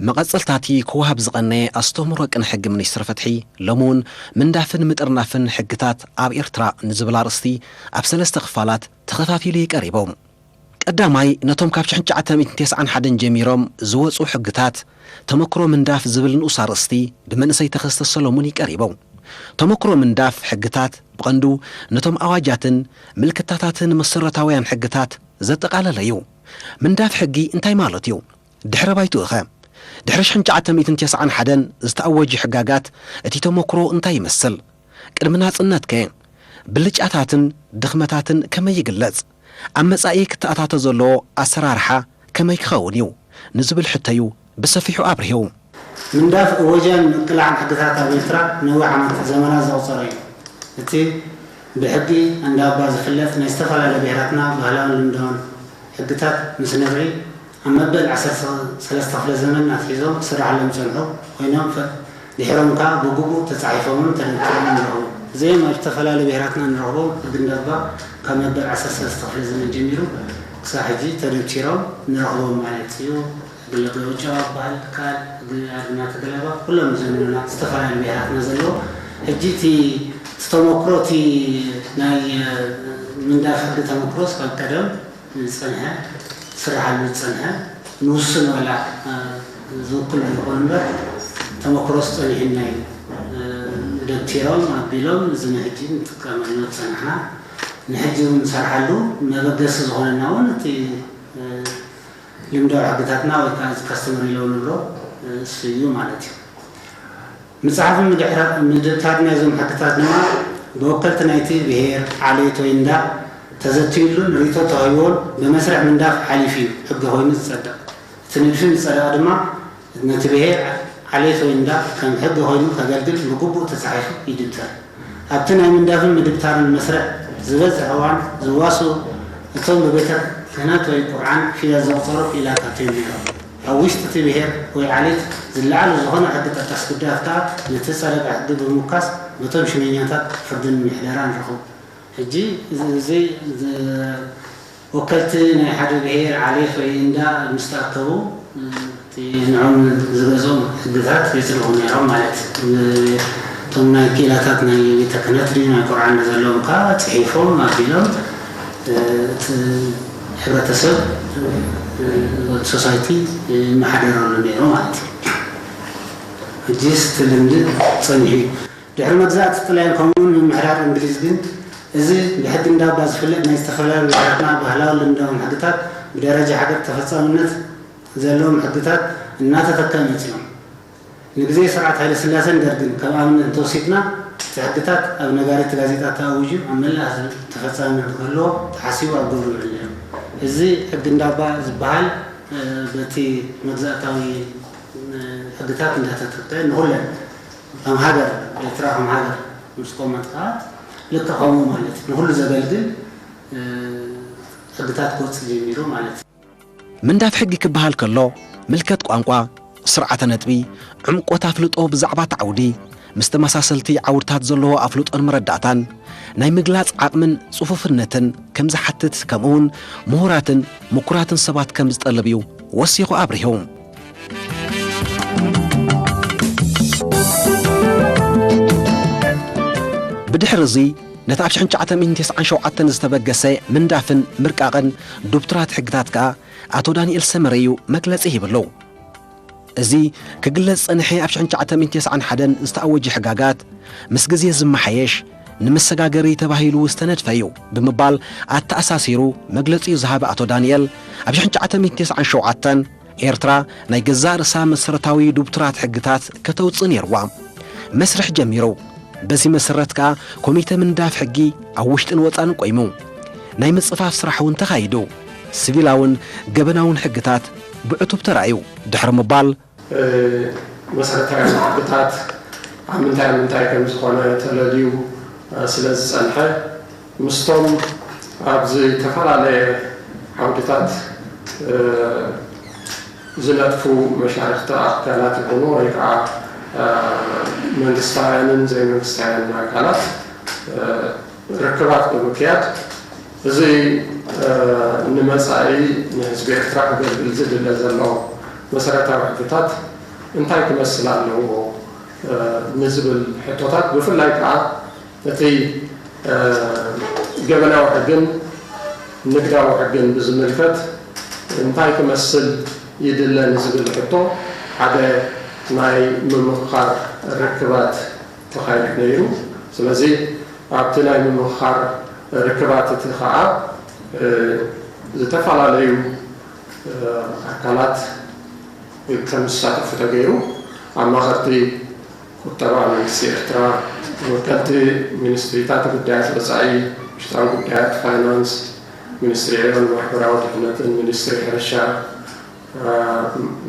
መቐጸልታቲ ክወሃብ ዝቐነየ ኣስተምህሮ ቅነ ሕጊ ሚኒስትሪ ፍትሒ፣ ሎሚ እውን ምንዳፍን ምጥርናፍን ሕግታት ኣብ ኤርትራ ንዝብል ኣርእስቲ ኣብ ሰለስተ ክፋላት ተኸፋፊሉ እዩ ቀሪቡ። ቀዳማይ፣ ነቶም ካብ ሽሕን ትሽዓተ ሚእትን ተስዓን ሓደን ጀሚሮም ዝወጹ ሕግታት ተመክሮ ምንዳፍ ዝብል ንኡስ ኣርእስቲ ብመንእሰይ ተኸስተ ሰሎሙን እዩ ቀሪቡ። ተመክሮ ምንዳፍ ሕግታት ብቐንዱ ነቶም ኣዋጃትን ምልክታታትን መሰረታውያን ሕግታት ዘጠቓለለ እዩ። ምንዳፍ ሕጊ እንታይ ማለት እዩ? ድሕረ ባይትኡ ኸ? ድሕሪ ሽሕን ትሽዓተ ሚእትን ተስዓን ሓደን ዝተኣወጁ ሕጋጋት እቲ ተመክሮ እንታይ ይመስል? ቅድሚ ናጽነት ከ? ብልጫታትን ድኽመታትን ከመይ ይግለጽ? ኣብ መጻኢ ክተኣታቶ ዘለዎ ኣሰራርሓ ከመይ ክኸውን እዩ? ንዝብል ሕቶ እዩ ብሰፊሑ ኣብሪሁ። ምንዳፍ እወጃን ምቅላዕን ሕግታት ኣብ ኤርትራ ነዊሕ ዓመት ዘመናት ዘቑጸረ እዩ። እቲ ብሕጊ እንዳባ ዝፍለጥ ናይ ዝተፈላለያ ብሄራትና ባህላውን ልምዳውን ሕግታት ምስ ነብዒ ኣብ መበል ዓሰርተ ሰለስተ ክፍለ ዘመን ኣትሒዞም ክስራሕሎም ዝጸንሑ ኮይኖም፣ ፈ-፣ ድሒሮም ከኣ ብግቡእ ተጻሒፎምን ተደብቲሮምን ንረኽቦም። እዚኦም ኣብ ዝተፈላለዩ ብሄራትና ንረኽቦም ሕጊ እንዳባ ካብ መበል ዓሰርተ ሰለስተ ክፍለ ዘመን ጀሚሩ ክሳብ ሕጂ ተደብቲሮም ንረኽቦም ማለት እዩ። ሕጊ ለገወጫ በሃል ትካል፣ ሕጊ ኣድና ተገላባ፣ ኩሎም ዘመንና ዝተፈላለዩ ብሄራትና ዘለዎ። ሕጂ እቲ፣ እቲ ተመክሮ፣ እቲ ናይ፣ እ፣ ምንዳፍ ሕጊ ተመክሮስ ካብ ቀደም ዝጸንሐ፣ ዝስርሓሉ ዝጸንሐ፣ ንውሱን ዋላ፣ እ፣ ዝውክል ይኹን እምበር፣ ተመክሮስ ጸኒሑና እዩ። እ፣ ደብቲሮም ኣቢሎም፣ እዚ ንሕጂ ንጥቀመሉ ዝጸናሕና፣ ንሕጂ እውን ንሰርሓሉ መበገሲ ዝኾነና እውን እቲ፣ እ፣ ልምዳዊ ሕግታትና ወይ ከዓ እዚ ካስተመሪ ሎው ንብሎ፣ እ፣ እሱ እዩ ማለት እዩ። ምጽሓፍን ምድሕራ-፣ ምድብታር ናይዞም ሕግታት ድማ ብወከልቲ ናይቲ ብሄር፣ ዓሌት ወይ እንዳ ተዘትዩሉን ርእይቶ ተዋሂብዎን ብመስርዕ ምንዳፍ ሓሊፉ እዩ ሕጊ ኮይኑ ዝጸድቕ። እቲ ንድፊ ምስ ጸደቐ ድማ ነቲ ብሄር፣ ዓሌት ወይ እንዳ ከም ሕጊ ኮይኑ ከገልግል ብግቡእ ተጻሒፉ ይድብተር። ኣብቲ ናይ ምንዳፍን ምድብታርን መስርሕ ዝበዝሕ እዋን ዝዋስኡ እቶም ብቤተ ክህነት ወይ ቁርዓን ፊደል ዘቑጸሩ ክኢላታት እዮም ነይሮም። ኣብ ውሽጢ እቲ ብሄር ወይ ዓሌት ዝለዓሉ ዝኾነ ሕጊ ጠቀስ ጉዳያት ከኣ ነቲ ጸደቀ ሕጊ ብምውካስ በቶም ሽመኛታት ፍርድን ምሕደራን ረኽቡ። ሕጂ እዚ፣ እዚ፣ እዚ ወከልቲ ናይ ሓደ ብሄር፣ ዓሌት ወይ እንዳ ምስ ተኣከቡ፣ እቲ ንዕኦም ዝገዝኦም ሕግታት የጽድቑ ነይሮም ማለት እዩ። እቶም ናይ ክኢላታት ናይ ቤተ ክህነት ድዩ ናይ ቁርዓን ዘለዎም ከኣ ጽሒፎም ኣቢሎም፣ እቲ ሕብረተሰብ፣ ሶሳይቲ ይመሓደረሉ ነይሩ ማለት እዩ። ሕጂስ እቲ ልምዲ ጸኒሑ እዩ። ድሕሪ መግዛእቲ ጥልያን ከምኡውን ምምሕዳር እንግሊዝ ግን፣ እዚ ብሕጊ እንዳባ ዝፍለጥ ናይ ዝተፈላለዩ ብሄራትና ባህላውን ልምዳውን ሕግታት ብደረጃ ሃገር ተፈጻምነት ዘለዎም ሕግታት እናተተከ መጺኦም። ንግዜ ስርዓት ሃይለስላሰን ደርግን ከም ኣብነት እንተወሲድና፣ እቲ ሕግታት ኣብ ነጋሪት ጋዜጣ ተኣዊጁ ኣብ መላእ ህዝቢ ተፈጻምነት ክህልዎ ተሓሲቡ ኣብ ግብሪ ውዒሉ ነይሩ። እዚ ሕጊ እንዳባ ዝበሃል፣ እ፣ በቲ መግዛእታዊ፣ እ፣ ሕግታት እንዳተተክአ ንኹለን ከም ሃገር፣ ኤርትራ ከም ሃገር ምስ ቆመት ከኣ ልክዕ ከምኡ ማለት እዩ። ንኹሉ ዘገልግል፣ እ፣ ሕግታት ክወጽእ ጀሚሩ ማለት እዩ። ምንዳፍ ሕጊ ክበሃል ከሎ፣ ምልከት ቋንቋ፣ ስርዓተ ነጥቢ፣ ዕምቆት ኣፍልጦ ብዛዕባ እቲ ዓውዲ፣ ምስ ተመሳሰልቲ ዓውድታት ዘለዎ ኣፍልጦን መረዳእታን፣ ናይ ምግላጽ ዓቕምን ጽፉፍነትን ከም ዝሓትት፣ ከምኡውን ምሁራትን ምኩራትን ሰባት ከም ዝጠልብ እዩ ወሲኹ ኣብሪሁ። ብድሕሪ እዚ፣ ነቲ ኣብ ሽሕን ትሽዓተ ሚእትን ተስዓን ሸውዓተን ዝተበገሰ ምንዳፍን ምርቃቕን ዱብትራት ሕግታት ከኣ ኣቶ ዳንኤል ሰመረ እዩ መግለጺ ሂብሉ። እዚ ክግለጽ ዝጸንሐ ኣብ ሽሕን ትሽዓተ ሚእትን ተስዓን ሓደን ዝተኣወጀ ሕጋጋት፣ ምስ ግዜ ዝመሓየሽ፣ ንመሰጋገሪ ተባሂሉ ዝተነድፈ እዩ ብምባል ኣተኣሳሲሩ መግለጺኡ ዝሃበ ኣቶ ዳንኤል፣ ኣብ ሽሕን ትሽዓተ ሚእትን ተስዓን ሸውዓተን ኤርትራ ናይ ገዛእ ርእሳ መሰረታዊ ዱብትራት ሕግታት ከተውጽእ ነይርዋ። መስርሕ ጀሚሩ። በዚ መሰረት ከኣ ኮሚተ ምንዳፍ ሕጊ ኣብ ውሽጥን ወጻእን ቆይሙ። ናይ ምጽፋፍ ስራሕ እውን ተኻይዱ። ሲቪላውን ገበናውን ሕግታት ብዕቱብ ተራእዩ ድሕሪ ምባል፣ እ፣ መሰረታዊ ሕግታት ኣብ ምንታይ ኣብ ምንታይ ከም ዝኾነ ተለልዩ፣ እ፣ ስለ ዝጸንሐ፣ ምስቶም ኣብ ዝተፈላለየ ዓውድታት፣ እ፣ ዝነጥፉ መሻርኽቲ ኣካላት ይኹኑ ወይ ከዓ፣ እ፣ መንግስታውያንን ዘይመንግስታውያንን ኣካላት፣ እ፣ ርክባት ብምክያድ፣ እዚ፣ እ፣ ንመጻኢ ንህዝቢ ኤርትራ ከገልግል ዝድለ ዘሎ መሰረታዊ ሕግታት እንታይ ክመስል ኣለዎ ንዝብል ሕቶታት፣ ብፍላይ ከዓ እቲ ገበናዊ ሕግን ንግዳዊ ሕግን ብዝምልከት እንታይ ክመስል ይድለ ንዝብል ሕቶ ሓደ ናይ ምምኽኻር ርክባት ተኻይዱ ነይሩ። ስለዚ ኣብቲ ናይ ምምኽኻር ርክባት እቲ ከዓ ዝተፈላለዩ ኣካላት ከም ዝሳተፉ ተገይሩ። ኣማኸርቲ ቁጠባ መንግስቲ ኤርትራ፣ ወከልቲ ሚኒስትሪታት ጉዳያት ወፃኢ፣ ውሽጣዊ ጉዳያት፣ ፋይናንስ፣ ሚኒስትሪ ዕዮን ማሕበራዊ ድሕነትን፣ ሚኒስትሪ ሕርሻ፣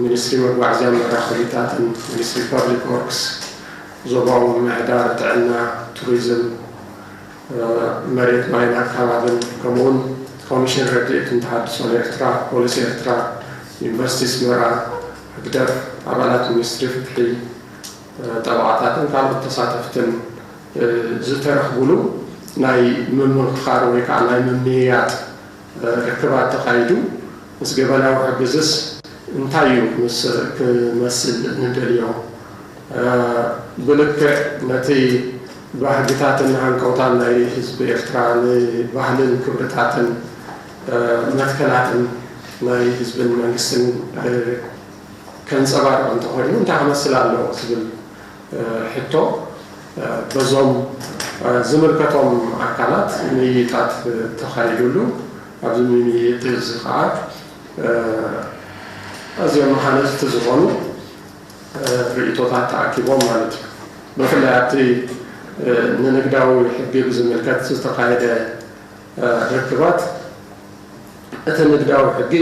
ሚኒስትሪ መጓዓዝያን መራኸቢታትን፣ ሚኒስትሪ ፐብሊክ ወርክስ፣ ዞባዊ ምምሕዳር፣ ጥዕና፣ ቱሪዝም፣ መሬት ማይን ኣካባብን፣ ከምኡውን ኮሚሽን ረድኤትን ተሃድሶን ኤርትራ፣ ፖሊስ ኤርትራ፣ ዩኒቨርሲቲ ኣስመራ፣ ህግደፍ፣ ኣባላት ሚኒስትሪ ፍትሒ፣ ጠበቓታትን ካልኦት ተሳተፍትን ዝተረኽቡሉ ናይ ምምኽኻር ወይ ከዓ ናይ ምምይያጥ ርክባት ተኻይዱ። ምስ ገበናዊ ሕግዝስ እንታይ እዩ ምስ ክመስል ንደልዮ? ብልክዕ ነቲ ባህግታትን ሃንቀውታን ናይ ህዝቢ ኤርትራ፣ ንባህልን ክብርታትን መትከላትን ናይ ህዝብን መንግስትን ከንጸባርቕ እንተኾይኑ እንታይ ክመስል ኣለዎ ዝብል ሕቶ በዞም ዝምልከቶም ኣካላት ምይይጣት ተኻይዱሉ። ኣብዚ ምይይጥ እዚ ከዓ ኣዝዮም መሃነፅቲ ዝኾኑ ርእይቶታት ተኣኪቦም ማለት እዩ። ብፍላይ ኣብቲ ንንግዳዊ ሕጊ ብዝምልከት ዝተኻየደ ርክባት፣ እቲ ንግዳዊ ሕጊ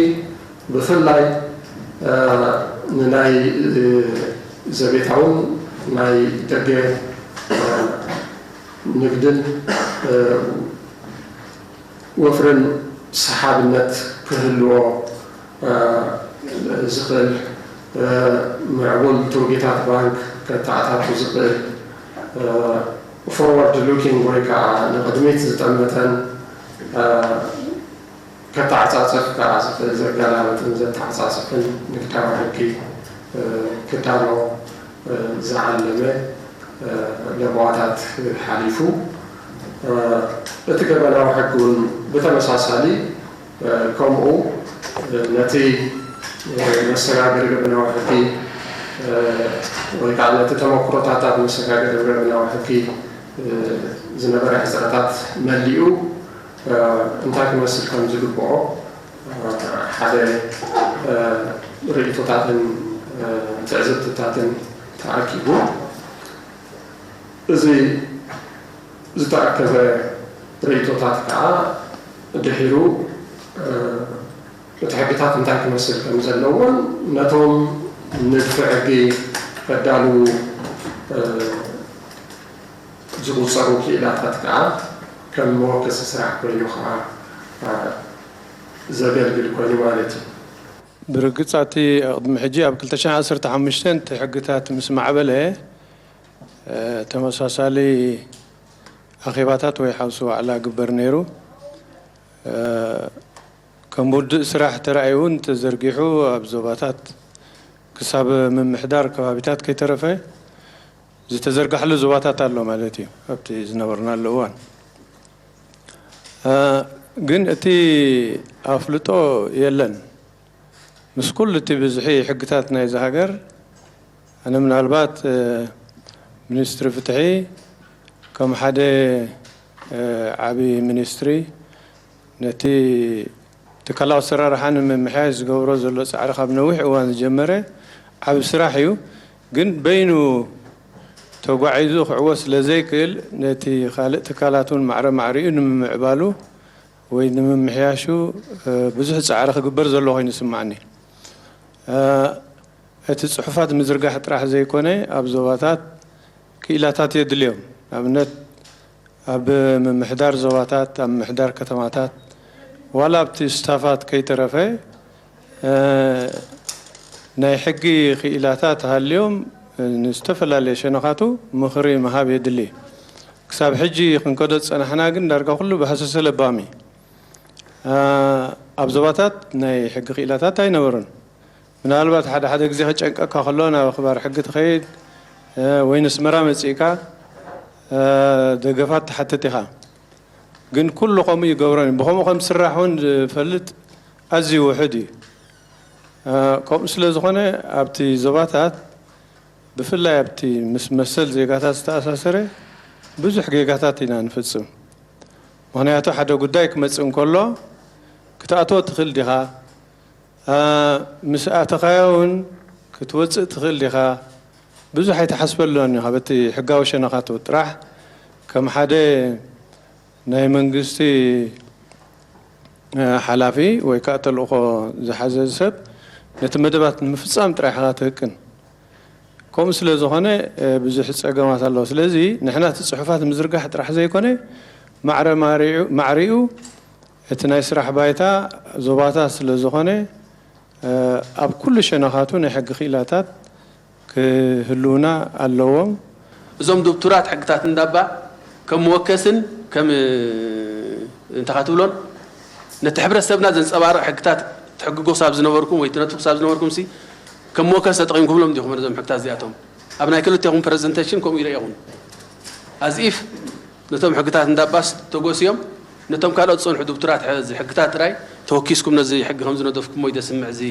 ብፍላይ ንናይ ዘቤታውን ናይ ደገ ንግድን ወፍርን ሰሓብነት ክህልዎ ዝኽእል፣ ምዕቡል ትውፊታት ባንክ ከተኣታቱ ዝኽእል፣ ፎርወርድ ሉኪንግ ወይ ከዓ ንቕድሚት ዝጠመተን ከተዓፃፅፍ ከዓ ዝኽእል፣ ዘገላብጥን ዘተዓፃፅፍን ንግዳዊ ሕጊ ክዳሎ ዝዓለመ ለበዋታት ሓሊፉ፣ እቲ ገበናዊ ሕጊ እውን ብተመሳሳሊ ከምኡ ነቲ መሰጋገሪ ገበናዊ ሕጊ ወይ ከዓ ነቲ ተመክሮታት ኣብ መሰጋገሪ ገበናዊ ሕጊ ዝነበረ ሕፅረታት መሊኡ እንታይ ክመስል ከም ዝግብኦ ሓደ ርእይቶታትን ትዕዝብትታትን ተኣኪቡ። እዚ ዝተኣከበ ርእይቶታት ከዓ ድሒሩ እቲ ሕግታት እንታይ ክመስል ከም ዘለዎን ነቶም ንድፊ ሕጊ ከዳልዉ ዝቑፀሩ ክኢላታት ከዓ ከም መወከሲ ስራሕ ኮይኑ ከዓ ዘገልግል ኮይኑ ማለት እዩ። ብርግፅ እቲ ቅድሚ ሕጂ ኣብ ክልተ ሽሕን ዓሰርተ ሓሙሽተን እቲ ሕግታት ምስ ማዕበለ ተመሳሳሊ ኣኼባታት ወይ ሓውሲ ዋዕላ ግበር ነይሩ። ከም ውድእ ስራሕ ተራእዩ እውን ተዘርጊሑ ኣብ ዞባታት ክሳብ ምምሕዳር ከባቢታት ከይተረፈ ዝተዘርጋሕሉ ዞባታት ኣሎ ማለት እዩ። ኣብቲ ዝነበርናሉ እዋን ግን እቲ ኣፍልጦ የለን። ምስ ኩሉ እቲ ብዝሒ ሕግታት ናይዚ ሃገር ኣነ ምናልባት ሚኒስትሪ ፍትሒ ከም ሓደ ዓብዪ ሚኒስትሪ ነቲ ትካላዊ ኣሰራርሓ ንምምሕያሽ ዝገብሮ ዘሎ ፃዕሪ ካብ ነዊሕ እዋን ዝጀመረ ዓብዪ ስራሕ እዩ። ግን በይኑ ተጓዒዙ ክዕወት ስለ ዘይክእል ነቲ ካልእ ትካላት እውን ማዕረ ማዕሪኡ ንምምዕባሉ ወይ ንምምሕያሹ ብዙሕ ፃዕሪ ክግበር ዘሎ ኮይኑ ይስማዓኒ። እቲ ፅሑፋት ምዝርጋሕ ጥራሕ ዘይኮነ ኣብ ዞባታት ክኢላታት የድልዮም። ንኣብነት ኣብ ምምሕዳር ዞባታት፣ ኣብ ምምሕዳር ከተማታት ዋላ ኣብቲ ስታፋት ከይተረፈ ናይ ሕጊ ክኢላታት ሃልዮም ንዝተፈላለየ ሸነኻቱ ምኽሪ ምሃብ የድሊ። ክሳብ ሕጂ ክንከዶ ዝፀናሕና ግን ዳርጋ ኩሉ ብሃሰሰ ለባሚ ኣብ ዞባታት ናይ ሕጊ ክኢላታት ኣይነበሩን። ምናልባት ሓደ ሓደ ግዜ ከጨንቀካ ከሎ ናብ ኣኽባር ሕጊ ትኸይድ፣ እ፣ ወይ ንስመራ መጺእካ፣ እ፣ ደገፋት ትሓትት ኢኻ። ግን ኩሉ ከምኡ ይገብሮን እዩ። ብኸምኡ ከም ዝስራሕ እውን ዝፈልጥ ኣዝዩ ውሑድ እዩ። እ፣ ከምኡ ስለ ዝኾነ ኣብቲ ዞባታት ብፍላይ ኣብቲ ምስ መሰል ዜጋታት ዝተኣሳሰረ ብዙሕ ጌጋታት ኢና ንፍጽም። ምኽንያቱ ሓደ ጉዳይ ክመጽእ እንከሎ ክትኣትዎ ትኽእል ዲኻ? እ፣ ምስ ኣተኻዮ እውን ክትወጽእ ትኽእል ዲኻ? ብዙሕ ኣይትሓስበሉን ኢኻ። በቲ ሕጋዊ ሸነኻቱ ጥራሕ ከም ሓደ ናይ መንግስቲ፣ እ፣ ሓላፊ ወይ ከዓ ተልእኾ ዝሓዘ ሰብ ነቲ መደባት ንምፍጻም ጥራሕ ኢኻ ትህቅን። ከምኡ ስለ ዝኾነ፣ እ፣ ብዙሕ ጸገማት ኣለዎ። ስለዚ ንሕና እቲ ጽሑፋት ምዝርጋሕ ጥራሕ ዘይኮነ ማዕረ ማሪዑ-፣ ማዕሪኡ እቲ ናይ ስራሕ ባይታ ዞባታት ስለ ዝኾነ፣ እ፣ ኣብ ኩሉ ሸነኻቱ ናይ ሕጊ ክኢላታት ክህልውና ኣለዎም። እዞም ዶክትራት ሕግታት እንዳባ ከም መወከስን ከም፣ እ፣ እንታይ ትብሎን ነቲ ሕብረተሰብና ዘንጸባርቕ ሕግታት ትሕግጎ ሳብ ዝነበርኩም ወይ ትነትፉ ሳብ ዝነበርኩም ሲ ከም መወከስ ተጠቒምኩምሎም ዲኹም ነዞም ሕግታት እዚኣቶም? ኣብ ናይ ክልቴኹም ፕረዘንቴሽን ከምኡ ይረኤኹም። ኣዝ ኢፍ ነቶም ሕግታት እንዳባስ ተጎስዮም ነቶም ካልኦት ዝጸንሑ ዶክትራት ሕዚ ሕግታት ጥራይ ተወኪስኩም ነዚ ሕጊ ከም ዝነደፍኩሞ እዩ ዘስምዕ እዚ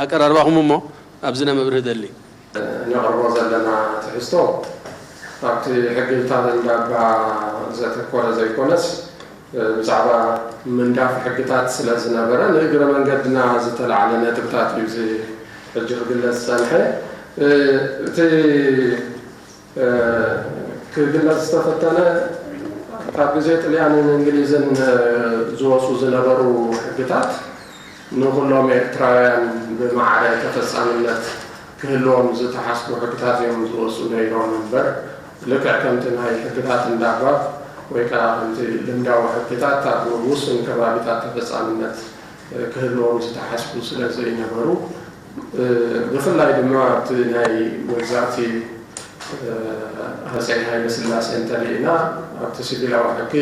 ኣቀራርባኹም። እሞ ኣብዚ ናይ መብርሂ ደሊ። እነቕርቦ ዘለና ትሕዝቶ ኣብቲ ሕግታት እንዳባ ዘተኮረ ዘይኮነስ፣ ብዛዕባ ምንዳፍ ሕግታት ስለ ዝነበረ፣ ንእግረ መንገድና ዝተላዕለ ነጥብታት እዩ እዚ ሕጂ ክግለጽ ዝጸንሐ። እቲ ክግለጽ ዝተፈተነ፣ ካብ ግዜ ጥልያንን እንግሊዝን ዝወጹ ዝነበሩ ሕግታት ንኹሎም ኤርትራውያን ብማዕረ ተፈጻምነት ክህልዎም ዝተሓስቡ ሕግታት እዮም ዝወጹ ነይሮም እምበር፣ ልክዕ ከምቲ ናይ ሕግታት እንዳባብ ወይ ከኣ ከምቲ ልምዳዊ ሕግታት ኣብ ውሱን ከባቢታት ተፈጻምነት ክህልዎም ዝተሓስቡ ስለ ዘይነበሩ፣ ብፍላይ ድማ ኣብቲ ናይ መግዛእቲ ሃጸይ ሃይለስላሴ እንተሪእና፣ ኣብቲ ሲቪላዊ ሕጊ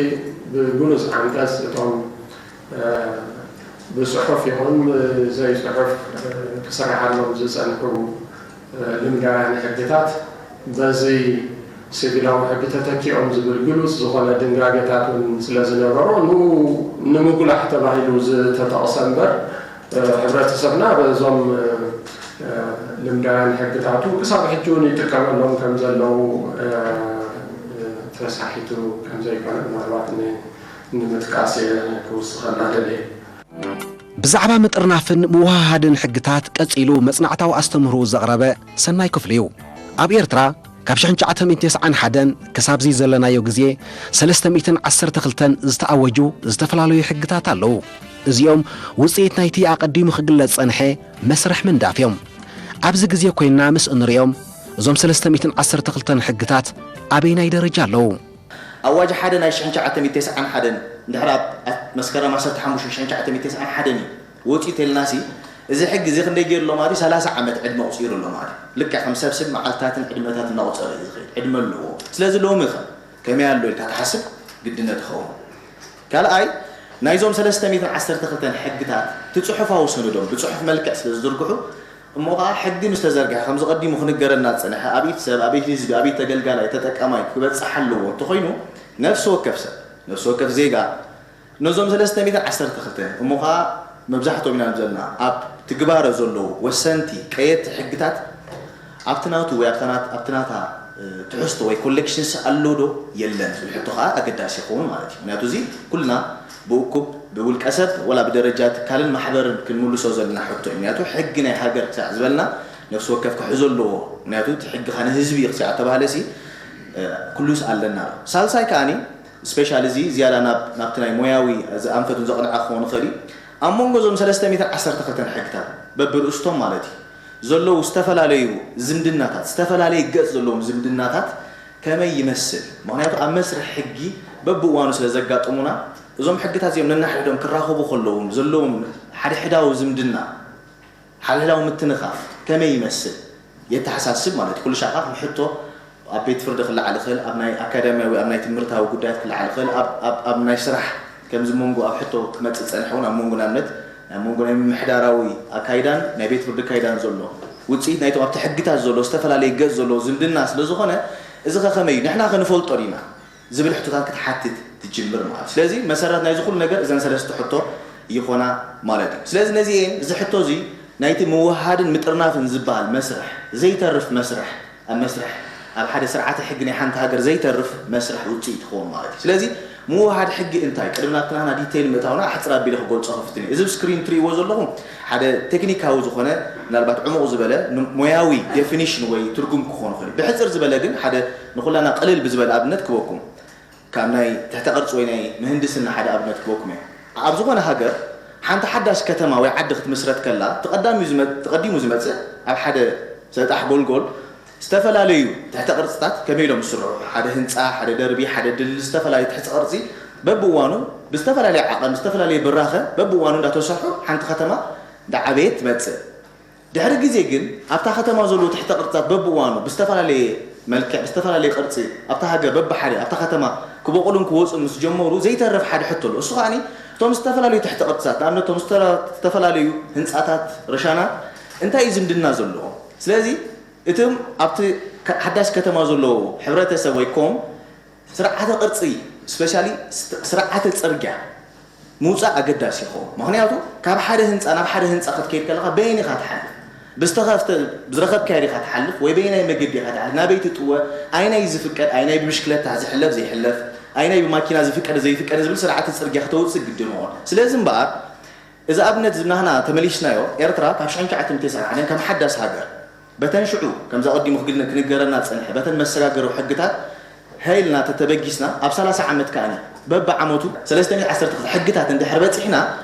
ብግሉጽ ዓንቀጽ እቶም ብጽሑፍ ይኹን ብዘይጽሑፍ ክስርሓሎም ዝጸንሑ ልምዳውያን ሕግታት በዚ ሲቪላዊ ሕጊ ተተኪኦም ዝብል ግሉጽ ዝኾነ ድንጋጌታት እውን ስለ ዝነበሮ፣ ንኡ ንምጉላሕ ተባሂሉ ዝተጠቕሰ እምበር፣ ሕብረተሰብና በዞም ልምዳውያን ሕግታቱ ክሳብ ሕጂ እውን ይጥቀመሎም ከም ዘለዉ ተሳሒቱ ከም ዘይኮነ ምናልባት ን-፣ ንምጥቃስ እየ ክውስኸልና ደልየ። ብዛዕባ ምጥርናፍን ምውህሃድን ሕግታት ቀጺሉ መጽናዕታዊ ኣስተምህሮኡ ዘቕረበ ሰናይ ክፍሉ እዩ። ኣብ ኤርትራ ካብ ሽሕን ትሽዓተ ሚእትን ተስዓን ሓደን ክሳብዚ ዘለናዮ ግዜ ሰለስተ ሚእትን ዓሰርተ ክልተን ዝተኣወጁ ዝተፈላለዩ ሕግታት ኣለዉ። እዚኦም ውጽኢት ናይቲ ኣቐዲሙ ክግለጽ ጸንሐ መስርሕ ምንዳፍ እዮም። ኣብዚ ግዜ ኮይንና ምስ እንርእዮም፣ እዞም ሰለስተ ሚእትን ዓሰርተ ክልተን ሕግታት ኣበይናይ ደረጃ ኣለዉ? ኣዋጅ ሓደ ናይ ሽሕን ትሽዓተ ሚእትን ተስዓን ሓደን፣ እንድሕር ኣብ፣ ኣብ መስከረም ዓሰርተ ሓሙሽተ ሽሕን ትሽዓተ ሚእትን ተስዓን ሓደን እዩ ወጺኡ ተልናሲ፣ እዚ ሕጊ እዚ ክንደይ ገይሩ ኣሎ ማለት እዩ? ሰላሳ ዓመት ዕድመ ኣቑጺሩ ኣሎ ማለት እዩ። ልክዕ ከም ሰብ ሰብ መዓልታትን ዕድመታትን እናቑጸረ እዩ ዝኸይድ። ዕድመ ኣለዎ። ስለዚ ሎሚ ኸ ከመይ ኣሎ ኢልካ ትሓስብ ግድነት ይኸውን። ካልኣይ፣ ናይዞም ሰለስተ ሚእትን ዓሰርተ ክልተን ሕግታት እቲ ጽሑፋዊ ሰነዶም ብጽሑፍ መልክዕ ስለ ዝዝርግሑ፣ እሞ ኸዓ ሕጊ ምስ ተዘርግሐ፣ ከምዚ ቀዲሙ ክንገረና ዝጸንሐ፣ ኣብ ኢድ ሰብ፣ ኣብ ኢድ ህዝቢ፣ ኣብ ኢድ ተገልጋላይ፣ ተጠቃማይ ክበጽሕ ኣለዎ እንተኾይኑ፣ ነፍሲ ወከፍ ሰብ፣ ነፍሲ ወከፍ ዜጋ፣ ነዞም ሰለስተ ሚእትን ዓሰርተ ክልተን፣ እሞ ኸዓ መብዛሕትኦም ኢና ዘለና፣ ኣብ ትግባረ ዘለዉ ወሰንቲ ቀየድቲ ሕግታት ኣብቲ ናቱ ወይ ኣብታ ናት-፣ ኣብቲ ናታ፣ እ፣ ትሕዝቶ ወይ ኮሌክሽንስ ኣሎ ዶ የለን ዝብል ሕቶ ኸዓ ኣገዳሲ ይኸውን ማለት እዩ። ምክንያቱ እዚ ኩልና ብእኩብ ብውልቀ ሰብ ወላ ብደረጃ ትካልን ማሕበርን ክንምልሶ ዘለና ሕቶ እዩ። ምክንያቱ ሕጊ ናይ ሃገር ክሳዕ ዝበልና ነፍሲ ወከፍ ክሕዞ ኣለዎ። ምክንያቱ እቲ ሕጊ ኸዓ ንህዝቢ እዩ ክሳዕ ተባህለ ሲ፣ እ፣ ኩሉስ ኣለና ኣሎ። ሳልሳይ ከዓኒ ስፔሻል እዚ ዝያዳ ናብ፣ ናብቲ ናይ ሞያዊ ዝኣንፈቱን ዘቕንዐ ክኸውን ይኽእል እዩ። ኣብ መንጎ እዞም ሰለስተ ሚእትን ዓሰርተ ክልተን ሕግታት በብርእስቶም ማለት እዩ ዘለዉ ዝተፈላለዩ ዝምድናታት፣ ዝተፈላለየ ገጽ ዘለዎም ዝምድናታት ከመይ ይመስል? ምኽንያቱ ኣብ መስርሕ ሕጊ በብእዋኑ ስለ ዘጋጥሙና፣ እዞም ሕግታት እዚኦም ነናሕድሕዶም ክራኸቡ ከለዎም ዘለዎም ሓድሕዳዊ ዝምድና፣ ሓድሕዳዊ ምትንኻፍ ከመይ ይመስል? የተሓሳስብ ማለት እዩ። ኩሉ ሻዕ ካብ ሕቶ ኣብ ቤት ፍርዲ ክለዓል ይኽእል፣ ኣብ ናይ ኣካዳሚያዊ፣ ኣብ ናይ ትምህርታዊ ጉዳያት ክለዓል ይኽእል፣ ኣብ፣ ኣብ፣ ኣብ ናይ ስራሕ ከምዚ መንጎ ኣብ ሕቶ ክመጽእ ዝጸንሐ እውን ኣብ መንጎ ንኣብነት ኣብ መንጎ ናይ ምምሕዳራዊ ኣካይዳን ናይ ቤት ፍርዲ ኣካይዳን ዘሎ ውፅኢት ናይቶም ኣብቲ ሕግታት ዘሎ ዝተፈላለየ ገፅ ዘለዎ ዝምድና ስለ ዝኾነ፣ እዚ ከ ከመይ እዩ? ንሕና ከ ንፈልጦ ዲና ዝብል ሕቶታት ክትሓትት ትጅምር ማለት እዩ። ስለዚ መሰረት ናይዚ ኩሉ ነገር እዘን ሰለስተ ሕቶ ይኾና ማለት እዩ። ስለዚ ነዚኤን፣ እዚ ሕቶ እዚ ናይቲ ምውሃድን ምጥርናፍን ዝበሃል መስርሕ፣ ዘይተርፍ መስርሕ፣ ኣብ መስርሕ፣ ኣብ ሓደ ስርዓተ ሕጊ ናይ ሓንቲ ሃገር ዘይተርፍ መስርሕ ውፅኢት ይኸውን ማለት እዩ። ስለዚ ምውሃድ ሕጊ እንታይ? ቅድሚ ናብቲ ናህና ዲቴይል ምእታውና ኣሕፅር ኣቢለ ክገልፆ ክፍትን እየ። እዚ ኣብ ስክሪን ትርእይዎ ዘለኹም ሓደ ቴክኒካዊ ዝኾነ፣ ምናልባት ዕሙቕ ዝበለ ን-፣ ሞያዊ ዴፊኒሽን ወይ ትርጉም ክኾን ይኽእል እዩ። ብሕፅር ዝበለ ግን ሓደ ንኹላና ቅልል ብዝበለ ኣብነት ክበኩም። ካብ ናይ ትሕተ ቅርፂ ወይ ናይ ምህንድስና ሓደ ኣብነት ክበኩም እየ። ኣብ ዝኾነ ሃገር ሓንቲ ሓዳሽ ከተማ ወይ ዓዲ ክትምስረት ከላ፣ እቲ ቀዳሚኡ ዝመ-፣ እቲ ቀዲሙ ዝመፅእ ኣብ ሓደ ሰጣሕ ጎልጎል ዝተፈላለዩ ትሕተ ቅርፅታት ከመይ ኢሎም ዝስርሑ፣ ሓደ ህንፃ፣ ሓደ ደርቢ፣ ሓደ ድልድል፣ ዝተፈላለዩ ትሕተ ቅርፂ በብእዋኑ ብዝተፈላለየ ዓቐን፣ ብዝተፈላለየ ብራኸ በብእዋኑ እንዳተሰርሑ ሓንቲ ከተማ እንዳዓበየት ትመፅእ። ድሕሪ ግዜ ግን ኣብታ ከተማ ዘለዉ ትሕተ ቅርፅታት በብእዋኑ ብዝተፈላለየ መልክዕ፣ ብዝተፈላለየ ቅርፂ ኣብታ ሃገር በብሓደ ኣብታ ከተማ ክበቑሉን ክወፁን ምስ ጀመሩ ዘይተርፍ ሓደ ሕቶ ኣሎ። እሱ ከኣኒ እቶም ዝተፈላለዩ ትሕተ ቅርፅታት፣ ንኣብነት እቶም ዝተ-፣ ዝተፈላለዩ ህንፃታት፣ ርሻናት እንታይ እዩ ዝምድና ዘለዎም? ስለዚ እቶም ኣብቲ ከ-፣ ሓዳሽ ከተማ ዘለዉ ሕብረተሰብ ወይ ኮም ስርዓተ ቅርፂ፣ ስፔሻሊ ስተ-፣ ስርዓተ ፅርግያ ምውፃእ ኣገዳሲ ይኸውን። ምኽንያቱ ካብ ሓደ ህንፃ ናብ ሓደ ህንፃ ክትከይድ ከለኻ በየን ኢኻ ትሓልፍ? ብዝተኸፍተ፣ ብዝረኸብካዮ ዲኻ ትሓልፍ ወይ በየናይ መገዲ ኢኻ ትሓልፍ? ናበይ ትጥወ? ኣይናይ ዝፍቀድ፣ ኣይናይ ብብሽክለታ ዝሕለፍ ዘይሕለፍ፣ ኣይናይ ብማኪና ዝፍቀድ ዘይፍቀድ ዝብል ስርዓተ ፅርግያ ክተውፅእ ግድን ይኸውን። ስለዚ እምበኣር እዚ ኣብነት ዝብናህና ተመሊስናዮ፣ ኤርትራ ካብ ሽሕን ትሽዓተ ሚእትን ተስዓን ሓደን ከም ሓዳስ ሃገር፣ በተን ሽዑ ከምዛ ቀዲሙ ክግል-፣ ክንገረና ዝጸንሐ፣ በተን መሰጋገሪ ሕግታት ሃይልና ተተበጊስና፣ ኣብ ሰላሳ ዓመት ከኣኒ በብዓመቱ ሰለስተ ሚእቲ ዓሰርተ ክልተ ሕግታት እንድሕር በጺሕና፣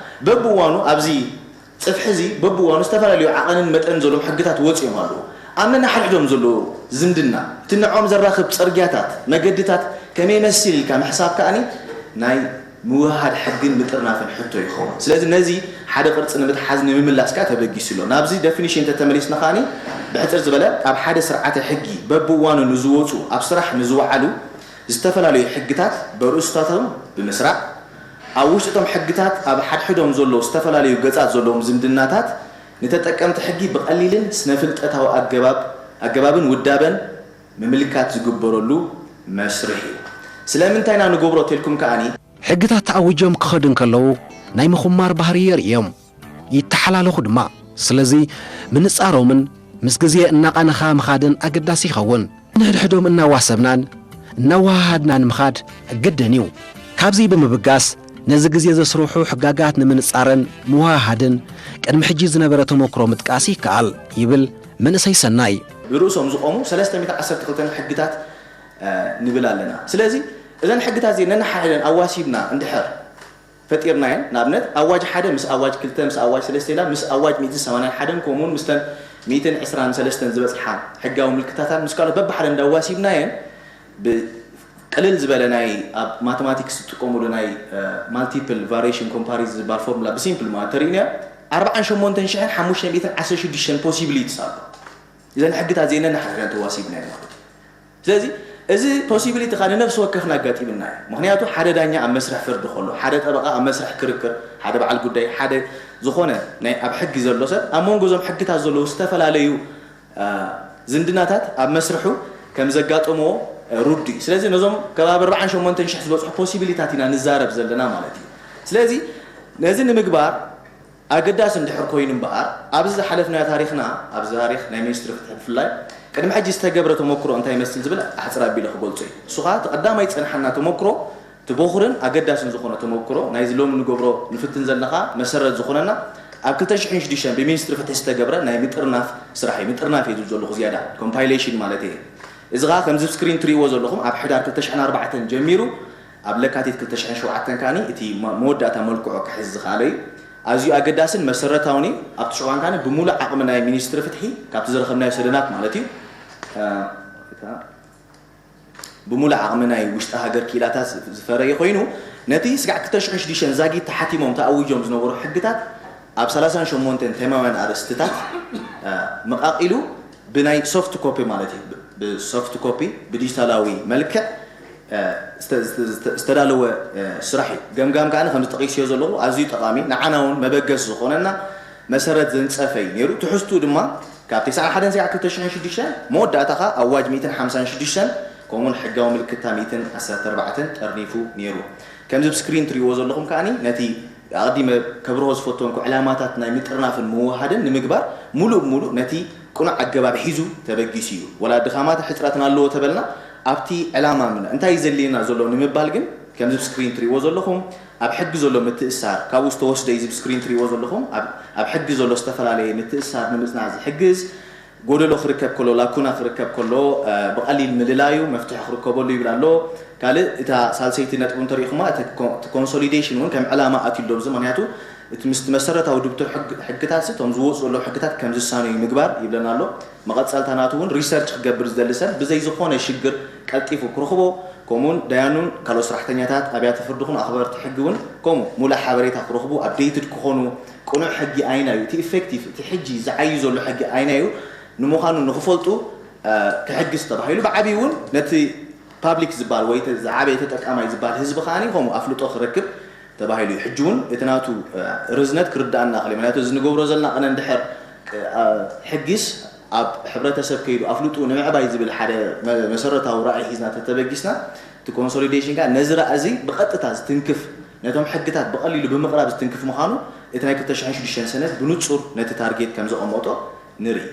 በብእዋኑ ኣብዚ ጽፍሒ እዚ በብእዋኑ ዝተፈላለዩ ዓቐንን መጠንን ዘለዎም ሕግታት ወጺኦም ኣለዉ። ኣብ ነንሓድሕዶም ዘለዉ ዝምድና፣ እቲ ንዕኦም ዘራኽብ ጽርግያታት፣ መገድታት ከመይ ይመስል ኢልካ ምሕሳብ ከኣኒ ናይ ምውህሃድ ሕግን ምጥርናፍን ሕቶ ይኸውን። ስለዚ ነዚ ሓደ ቅርጺ ንምትሓዝ ንምምላስ ከኣ ተበጊሱ ኣሎ። ናብዚ ደፊኒሽን እንተተመሊስና ከኣኒ ብሕጽር ዝበለ ኣብ ሓደ ስርዓተ ሕጊ በብእዋኑ ንዝወጹ ኣብ ስራሕ ንዝወዓሉ ዝተፈላለዩ ሕግታት በርእስታቶም ብምስራዕ ኣብ ውሽጢ እቶም ሕግታት ኣብ ሓድሕዶም ዘለዉ ዝተፈላለዩ ገጻት ዘለዎም ዝምድናታት ንተጠቀምቲ ሕጊ ብቐሊልን ስነ-ፍልጠታዊ ኣገባብ ኣገባብን ውዳበን ምምልካት ዝግበረሉ መስርሕ እዩ። ስለምንታይ ኢና ንገብሮ ተልኩም ከኣኒ ሕግታት ተኣዊጆም ክኸዱ እንከለዉ ናይ ምኹማር ባህሪ የርእዮም፣ ይተሓላለኹ ድማ። ስለዚ ምንጻሮምን ምስ ግዜ እናቐነኻ ምኻድን ኣገዳሲ ይኸውን። ንሕድሕዶም እናዋሰብናን እናወሃሃድናን ምኻድ ግድን እዩ። ካብዚ ብምብጋስ ነዚ ግዜ ዘስርሑ ሕጋጋት ንምንጻርን ምውሃሃድን ቅድሚ ሕጂ ዝነበረ ተመክሮ ምጥቃስ ይከኣል ይብል መንእሰይ ሰናይ። ብርእሶም ዝቖሙ ሰለስተ ሚእቲ ዓሰርተ ክልተ ሕግታት ንብል ኣለና። ስለዚ እዘን ሕግታት እዚአን ነንሓድሕደን ኣዋሲብና እንድሕር ፈጢርናየን፣ ንኣብነት ኣዋጅ ሓደ ምስ ኣዋጅ ክልተ ምስ ኣዋጅ ሰለስተ ኢላ ምስ ኣዋጅ ሚእትን ሰማንያን ሓደን ከምኡውን ምስተን ሚእትን ዕስራን ሰለስተን ዝበጽሓ ሕጋዊ ምልክታታት ምስ ካልኦት በብሓደ እንዳዋሲብናየን ብቅልል ዝበለ ናይ ኣብ ማተማቲክስ ዝጥቀሙሉ ናይ ማልቲፕል ቫሪሽን ኮምፓሪዝን ዝበሃል ፎርሙላ ብሲምፕል ማለት ተርእዩና ኣርባዓን ሸሞንተን ሽሕን ሓሙሽተ ሚእትን ዓሰርተ ሽዱሽተን ፖሲቢሊቲስ ኣሎ። እዘን ሕግታት እዚአን ነንሓድሕደን ተዋሲብናየን ማለት እዩ። ስለዚ እዚ ፖሲቢሊቲ ከኣ ንነፍሲ ወከፍና ኣጋጢምና እዩ። ምኽንያቱ ሓደ ዳኛ ኣብ መስርሕ ፍርዲ ከሎ፣ ሓደ ጠበቓ ኣብ መስርሕ ክርክር፣ ሓደ በዓል ጉዳይ፣ ሓደ ዝኾነ ናይ ኣብ ሕጊ ዘሎ ሰብ ኣብ መንጎ እዞም ሕግታት ዘለዉ ዝተፈላለዩ ዝምድናታት ኣብ መስርሑ ከም ዘጋጠምዎ ርዱእ እዩ። ስለዚ ነዞም ከባቢ ኣርባዓን ሸሞንተን ሽሕ ዝበጽሑ ፖሲቢሊታት ኢና ንዛረብ ዘለና ማለት እዩ። ስለዚ ነዚ ንምግባር ኣገዳሲ እንድሕር ኮይኑ እምበኣር፣ ኣብዚ ዝሓለፍናዮ ታሪኽና፣ ኣብዚ ታሪኽ ናይ ሚኒስትሪ ፍትሒ ብፍላይ፣ ቅድሚ ሕጂ ዝተገብረ ተመክሮ እንታይ ይመስል ዝብል ኣሕጽር ኣቢለ ክገልጾ እየ። እሱ ኸኣ እቲ ቀዳማይ ዝጸንሓና ተመክሮ፣ እቲ ቦኹርን ኣገዳስን ዝኾነ ተመክሮ፣ ናይዚ ሎሚ ንገብሮ ንፍትን ዘለና ኸኣ መሰረት ዝኾነና፣ ኣብ ክልተ ሽሕን ሽዱሽተን ብሚኒስትሪ ፍትሒ ዝተገብረ ናይ ምጥርናፍ ስራሕ እዩ። ምጥርናፍ እየ ዝብል ዘለኹ ዝያዳ፣ ኮምፓይሌሽን ማለት እየ። እዚ ኸኣ ከምዚ ኣብ ስክሪን ትርእይዎ ዘለኹም፣ ኣብ ሕዳር ክልተ ሽሕን ኣርባዕተን ጀሚሩ፣ ኣብ ለካቲት ክልተ ሽሕን ሸውዓተን ከኣ እቲ መ-፣ መወዳእታ መልክዑ ክሕዝ ዝኸኣለ እዩ። ኣዝዩ ኣገዳስን መሰረታውን እዩ። ኣብቲ ሽዋን ካኒ ብምሉእ ዓቕሚ ናይ ሚኒስትሪ ፍትሒ ካብቲ ዝረኸብናዮ ሰደናት ማለት እዩ፣ እ፣ ብሙሉእ ዓቕሚ ናይ ውሽጢ ሃገር ክኢላታት ዝፈረየ ኮይኑ፣ ነቲ ስጋዕ ክልተ ሽሕን ሽዱሽተን ዛጊት ተሓቲሞም ተኣዊጆም ዝነበሩ ሕግታት ኣብ ሰላሳን ሸሞንተን ተማውያን ኣርእስትታት፣ እ፣ መቓቒሉ ብናይ ሶፍት ኮፒ ማለት እዩ፣ ብ-፣ ብሶፍት ኮፒ ብዲጂታላዊ መልክዕ ዝተዳለወ ስራሕ እዩ። ገምጋም ከዓ ከምዚ ጠቒስዮ ዘለኹ ኣዝዩ ጠቓሚ፣ ንዓና እውን መበገሲ ዝኾነና መሰረት ዘንጸፈ እዩ ነይሩ። ትሕዝቱ ድማ ካብ ተስዓን ሓደን ሰዓት ክልተ ሽሕን ሽዱሽተን መወዳእታ ከዓ ኣዋጅ ሚእትን ሓምሳን ሽዱሽተን ከምኡውን ሕጋዊ ምልክታ ሚእትን ዓሰርተ ኣርባዕተን ጠርኒፉ ነይሩ። ከምዚ ብስክሪን ትሪእዎ ዘለኹም ከዓኒ ነቲ ኣቐዲመ ከብርሆ ዝፈተንኩ ዕላማታት ናይ ምጥርናፍን ምውሃድን ንምግባር ሙሉእ ብሙሉእ ነቲ ቅኑዕ ኣገባብ ሒዙ ተበጊሱ እዩ። ወላ ድኻማት ሕፅረትን ኣለዎ ተበልና ኣብቲ ዕላማ ምና እንታይ እዩ ዘድልየና ዘሎ ንምባል ግን ከምዚ ብስክሪን ትሪእዎ ዘለኹም ኣብ ሕጊ ዘሎ ምትእሳር ካብኡ ዝተወስደ እዩ። እዚ ብስክሪን ትሪእዎ ዘለኹም ኣብ ኣብ ሕጊ ዘሎ ዝተፈላለየ ምትእሳር ንምፅናዕ ዝሕግዝ ጎደሎ ክርከብ ከሎ ላኩና ክርከብ ከሎ ብቐሊል ምልላዩ መፍትሒ ክርከበሉ ይብል ኣሎ። ካልእ እታ ሳልሰይቲ ነጥቡ እንተሪእኹማ እቲ ኮንሶሊዴሽን እውን ከም ዕላማ ኣትዩ ኣሎ። ምክንያቱ እቲ ምስቲ መሰረታዊ ድብቶ ሕግታት እቶም ዝወፁ ዘለዉ ሕግታት ከም ዝሳነዩ ምግባር ይብለና ኣሎ። መቐፀልታ ናቱ እውን ሪሰርች ክገብር ዝደሊ ሰብ ብዘይ ዝኾነ ሽግር ቀልጢፉ ክረኽቦ ከምኡውን ዳያኑን ካልኦት ስራሕተኛታት ኣብያተ ፍርዲ ኹን ኣኽበርቲ ሕጊ እውን ከምኡ ሙሉእ ሓበሬታ ክረኽቡ ኣፕዴትድ ክኾኑ ቅኑዕ ሕጊ ኣይናዩ እቲ ኢፌክቲቭ እቲ ሕጂ ዝዓዩ ዘሎ ሕጊ ኣይናዩ ንምዃኑ ንክፈልጡ ክሕግዝ ተባሂሉ ብዓብዪ እውን ነቲ ፓብሊክ ዝበሃል ወይ ዝዓበየ ተጠቃማይ ዝበሃል ህዝቢ ከዓኒ ከምኡ ኣፍልጦ ክረክብ ተባሂሉ እዩ። ሕጂ እውን እቲ ናቱ ርዝነት ክርዳእና ክእል ምክንያቱ እዚ ንገብሮ ዘለና ቅነ እንድሕር ሕጊስ ኣብ ሕብረተሰብ ከይዱ ኣፍልጡ ንምዕባይ ዝብል ሓደ መሰረታዊ ራእይ ሒዝና ተተበጊስና እቲ ኮንሶሊዴሽን ከዓ ነዚ ራእይ እዚ ብቐጥታ ዝትንክፍ ነቶም ሕግታት ብቐሊሉ ብምቕራብ ዝትንክፍ ምዃኑ እቲ ናይ ክልተ ሽሕን ሽዱሽተን ሰነድ ብንጹር ነቲ ታርጌት ከም ዘቐመጦ ንርኢ።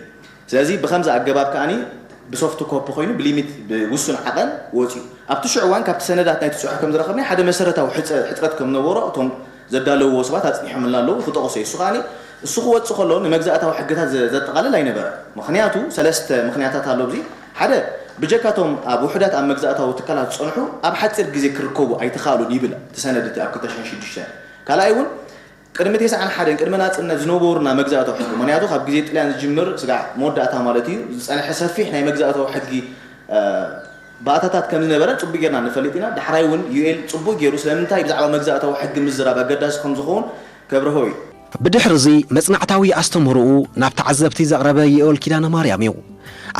ስለዚ ብኸምዚ ኣገባብ ከዓኒ ብሶፍት ኮፒ ኮይኑ ብሊሚት ብውሱን ዓቐን ወፂኡ ኣብቲ ሽዑ እዋን ካብቲ ሰነዳት ናይቲ ፅሑፍ ከም ዝረኸብናይ ሓደ መሰረታዊ ሕፀ- ሕፅረት ከም ነበሮ እቶም ዘዳለውዎ ሰባት ኣፅኒሖምልና ኣለዉ ክጠቕሶ እሱ ከዓኒ እሱ ክወፅእ ከሎ ንመግዛእታዊ ሕግታት ዘ- ዘጠቓልል ኣይነበረ ምክንያቱ ሰለስተ ምክንያታት ኣሎ ብዚ ሓደ ብጀካቶም ኣብ ውሕዳት ኣብ መግዛእታዊ ትካላት ዝፀንሑ ኣብ ሓፂር ግዜ ክርከቡ ኣይተኻሉን ይብል እቲ ሰነድ እቲ ኣብ ክልተ ሽሕን ሽዱሽተን ካልኣይ እውን ቅድሚ ተስዓን ሓደን ቅድሚ ናፅነት ዝነበሩና መግዛእታዊ ሕጊ ምክንያቱ ካብ ግዜ ጥልያን ዝጅምር ስጋዕ መወዳእታ ማለት እዩ ዝፀንሐ ሰፊሕ ናይ መግዛእታዊ ሕጊ ባእታታት ከም ዝነበረ ፅቡቅ ጌርና ንፈልጥ ኢና። ዳሕራይ እውን ዩኤል ፅቡቅ ገይሩ ስለምንታይ ብዛዕባ መግዛእታዊ ሕጊ ምዝራብ ኣገዳሲ ከም ዝኸውን ከብርሆ እዩ። ብድሕሪ እዚ መጽናዕታዊ ኣስተምህሮኡ ናብ ተዓዘብቲ ዘቕረበ ዩኤል ኪዳነ ማርያም እዩ።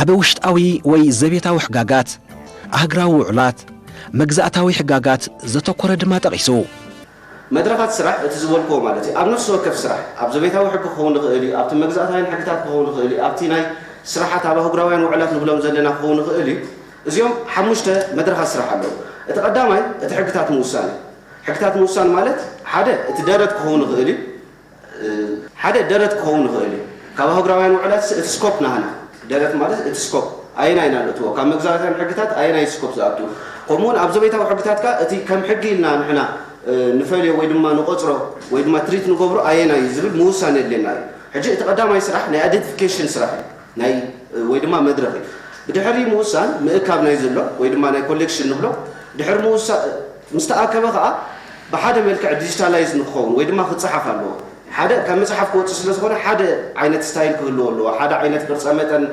ኣብ ውሽጣዊ ወይ ዘቤታዊ ሕጋጋት፣ ኣህግራዊ ውዕላት፣ መግዛእታዊ ሕጋጋት ዘተኮረ ድማ ጠቒሱ። መድረኻት ስራሕ እቲ ዝበልክዎ ማለት እዩ ኣብ ነፍሲ ወከፍ ስራሕ ኣብ ዘቤታዊ ሕጊ ክኸውን ይኽእል እዩ ኣብቲ መግዛእታውያን ሕግታት ክኸውን ይኽእል እዩ ኣብቲ ናይ ስራሓት ኣብ ኣህጉራውያን ውዕላት ንብሎም ዘለና ክኸውን ይኽእል እዩ እዚኦም ሓሙሽተ መድረኻት ስራሕ ኣለዉ እቲ ቀዳማይ እቲ ሕግታት ምውሳን እዩ ሕግታት ምውሳን ማለት ሓደ እቲ ደረት ክኸውን ይኽእል እዩ ሓደ ደረት ክኸውን ይኽእል እዩ። ካብ ኣህጉራውያን ውዕላት እቲ ስኮፕ ናህና ደረት ማለት እቲ ስኮፕ ኣየናይ ኢና ንእትዎ ካብ መግዛእታውያን ሕግታት ኣየናይ ስኮፕ ዝኣቱ ከምኡ እውን ኣብ ዘቤታዊ ሕግታት ከኣ እቲ ከም ሕጊ ኢልና ንሕና ንፈልዮ ወይ ድማ ንቆፅሮ ወይ ድማ ትሪት ንገብሮ ኣየናይ እዩ ዝብል ምውሳን የድልየና እዩ። ሕጂ እቲ ቀዳማይ ስራሕ ናይ ኣይደንቲፊኬሽን ስራሕ እዩ። ናይ ወይ ድማ መድረኽ እዩ። ብድሕሪ ምውሳን ምእካብ ናይ ዘሎ ወይ ድማ ናይ ኮሌክሽን ንብሎ ድሕሪ ምውሳ ምስ ተኣከበ ከኣ ብሓደ መልክዕ ዲጂታላይዝ ንክኸውን ወይ ድማ ክጸሓፍ ኣለዎ። ሓደ ካብ መጽሓፍ ክወጽእ ስለ ዝኾነ ሓደ ዓይነት ስታይል ክህልዎ ኣለዎ። ሓደ ዓይነት ቅርጸ መጠን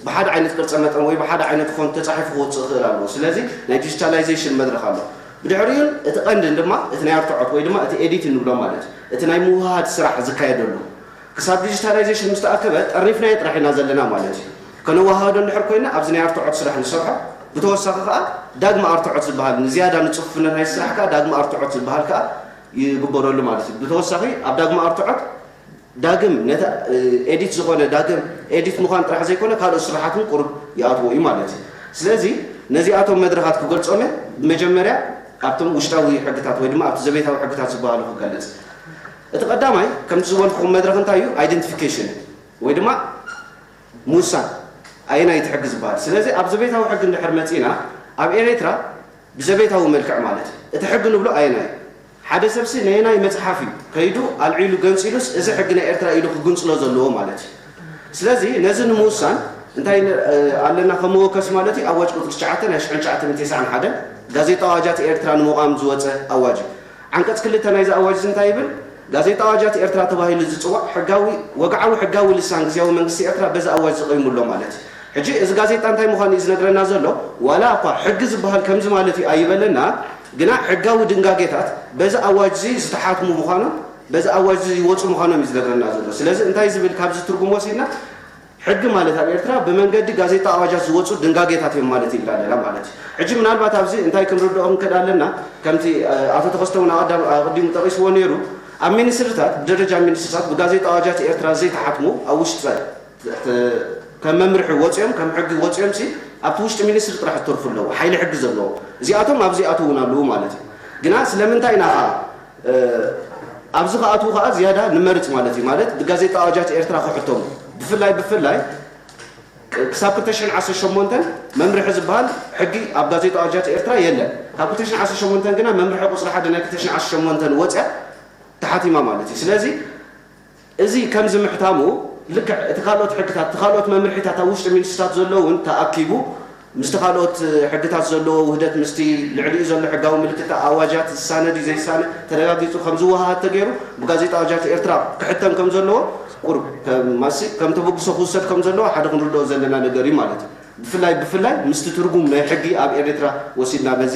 ብሓደ ዓይነት ቅርጸ መጠን ወይ ብሓደ ዓይነት ፎንት ተጻሒፉ ክወጽእ ክእል ኣለዎ። ስለዚ ናይ ዲጂታላይዜሽን መድረኽ ኣሎ። ብድሕሪኡን እቲ ቀንድን ድማ እቲ ናይ ኣርትዖት ወይ ድማ እቲ ኤዲት እንብሎ ማለት እዩ። እቲ ናይ ምውህሃድ ስራሕ ዝካየደሉ ክሳብ ዲጂታላይዜሽን ምስ ተኣከበ ጠርኒፍናዮ ጥራሕ ኢና ዘለና ማለት እዩ። ከነወሃህዶ እንድሕር ኮይና ኣብዚ ናይ ኣርትዖት ስራሕ ንሰርሖ ብተወሳኺ ከዓ ዳግመ ኣርትዖት ዝበሃል ንዝያዳ ንፅፉፍነት ናይ ስራሕ ከዓ ዳግመ ኣርትዖት ዝበሃል ከዓ ይግበረሉ ማለት እዩ። ብተወሳኺ ኣብ ዳግመ ኣርትዖት ዳግም ነቲ ኤዲት ዝኾነ ዳግም ኤዲት ምዃን ጥራሕ ዘይኮነ ካልኦት ስራሓት እውን ቁሩብ ይኣትዎ እዩ ማለት እዩ። ስለዚ ነዚኣቶም መድረኻት ክገልፆም እየ። ብመጀመርያ ኣብቶም ውሽጣዊ ሕግታት ወይ ድማ ኣብቲ ዘቤታዊ ሕግታት ዝበሃሉ ክገልፅ እቲ ቀዳማይ ከምቲ ዝበልኩኹም መድረኽ እንታይ እዩ? ኣይደንቲፊኬሽን ወይ ድማ ምውሳን ኣየናይ እቲ ሕጊ ዝበሃል። ስለዚ ኣብ ዘቤታዊ ሕጊ እንድሕር መፂእና ኣብ ኤሬትራ ብዘቤታዊ መልክዕ ማለት እዩ እቲ ሕጊ ንብሎ ኣየናይ እዩ? ሓደ ሰብሲ ነየናይ መፅሓፍ እዩ ከይዱ ኣልዒሉ ገንፂሉስ እዚ ሕጊ ናይ ኤርትራ ኢሉ ክግንፅሎ ዘለዎ ማለት እዩ። ስለዚ ነዚ ንምውሳን እንታይ ኣለና ከመወከሲ ማለት እዩ ኣዋጅ ቁፅሪ ትሽዓተ ናይ ሽሕን ትሽዓተ ሚእትን ተስዓን ሓደን ጋዜጣ ኣዋጃት ኤርትራ ንምቋም ዝወፀ ኣዋጅ እዩ። ዓንቀፅ ክልተ ናይዚ ኣዋጅ እዚ እንታይ ይብል? ጋዜጣ ኣዋጃት ኤርትራ ተባሂሉ ዝፅዋዕ ሕጋዊ ወግዓዊ ሕጋዊ ልሳን ግዝያዊ መንግስቲ ኤርትራ በዚ ኣዋጅ እዚ ቆይሙ ኣሎ ማለት እዩ። ሕጂ እዚ ጋዜጣ እንታይ ምዃኑ እዩ ዝነግረና ዘሎ? ዋላ እኳ ሕጊ ዝበሃል ከምዚ ማለት እዩ ኣይበለና፣ ግና ሕጋዊ ድንጋጌታት በዚ ኣዋጅ እዚ ዝተሓትሙ ምዃኖም በዚ ኣዋጅ እዚ ይወፁ ምዃኖም እዩ ዝነግረና ዘሎ። ስለዚ እንታይ ዝብል ካብዚ ትርጉም ወሲድና ሕጊ ማለት ኣብ ኤርትራ ብመንገዲ ጋዜጣ ኣዋጃት ዝወፁ ድንጋጌታት እዮም ማለት ይብላ ኣለና ማለት እዩ። ሕጂ ምናልባት ኣብዚ እንታይ ክንርድኦ ክንክእል ኣለና፣ ከምቲ ኣቶ ተኸስተ እውን ኣቐዲሙ ጠቒስዎ ነይሩ፣ ኣብ ሚኒስትርታት ብደረጃ ሚኒስትርታት ብጋዜጣ ኣዋጃት ኤርትራ ዘይተሓትሙ ኣብ ውሽጢ ከም መምርሒ ወፂኦም ከም ሕጊ ወፂኦም ሲ ኣብቲ ውሽጢ ሚኒስትሪ ጥራሕ ዝተርፉ ኣለዉ፣ ሓይሊ ሕጊ ዘለዎም እዚኣቶም ኣብዚ ኣትዉ እውን ኣለዉ ማለት እዩ። ግና ስለምንታይ ኢና ከዓ ኣብዚ ክኣትዉ ከዓ ዝያዳ ንመርፅ ማለት እዩ። ማለት ብጋዜጣ ኣዋጃት ኤርትራ ክሕተሙ ብፍላይ ብፍላይ ክሳብ ክልተ ሽሕን ዓሰርተ ሸሞንተን መምርሒ ዝበሃል ሕጊ ኣብ ጋዜጣ ኣዋጃት ኤርትራ የለን። ካብ ክልተ ሽሕን ዓሰርተ ሸሞንተን ግና መምርሒ ቁፅሪ ሓደ ናይ ክልተ ሽሕን ዓሰርተ ሸሞንተን ወፅያ ተሓቲማ ማለት እዩ። ስለዚ እዚ ከምዚ ምሕታሙ ልክዕ እቲ ካልኦት ሕግታት እቲ ካልኦት መምርሒታት ኣብ ውሽጢ ሚኒስትርታት ዘሎ እውን ተኣኪቡ ምስቲ ካልኦት ሕግታት ዘለዎ ውህደት ምስቲ ልዕሊኡ ዘሎ ሕጋዊ ምልክታ ኣዋጃት ዝሳነ ድዩ ዘይሳነ ተረጋጊፁ ከም ዝወሃሃድ ተገይሩ ብጋዜጣ ኣዋጃት ኤርትራ ክሕተም ከም ዘለዎ ቁሩብ ማሲ ከም ተበግሶ ክውሰድ ከም ዘለዎ ሓደ ክንርድኦ ዘለና ነገር እዩ ማለት እዩ። ብፍላይ ብፍላይ ምስቲ ትርጉም ናይ ሕጊ ኣብ ኤርትራ ወሲድና በዚ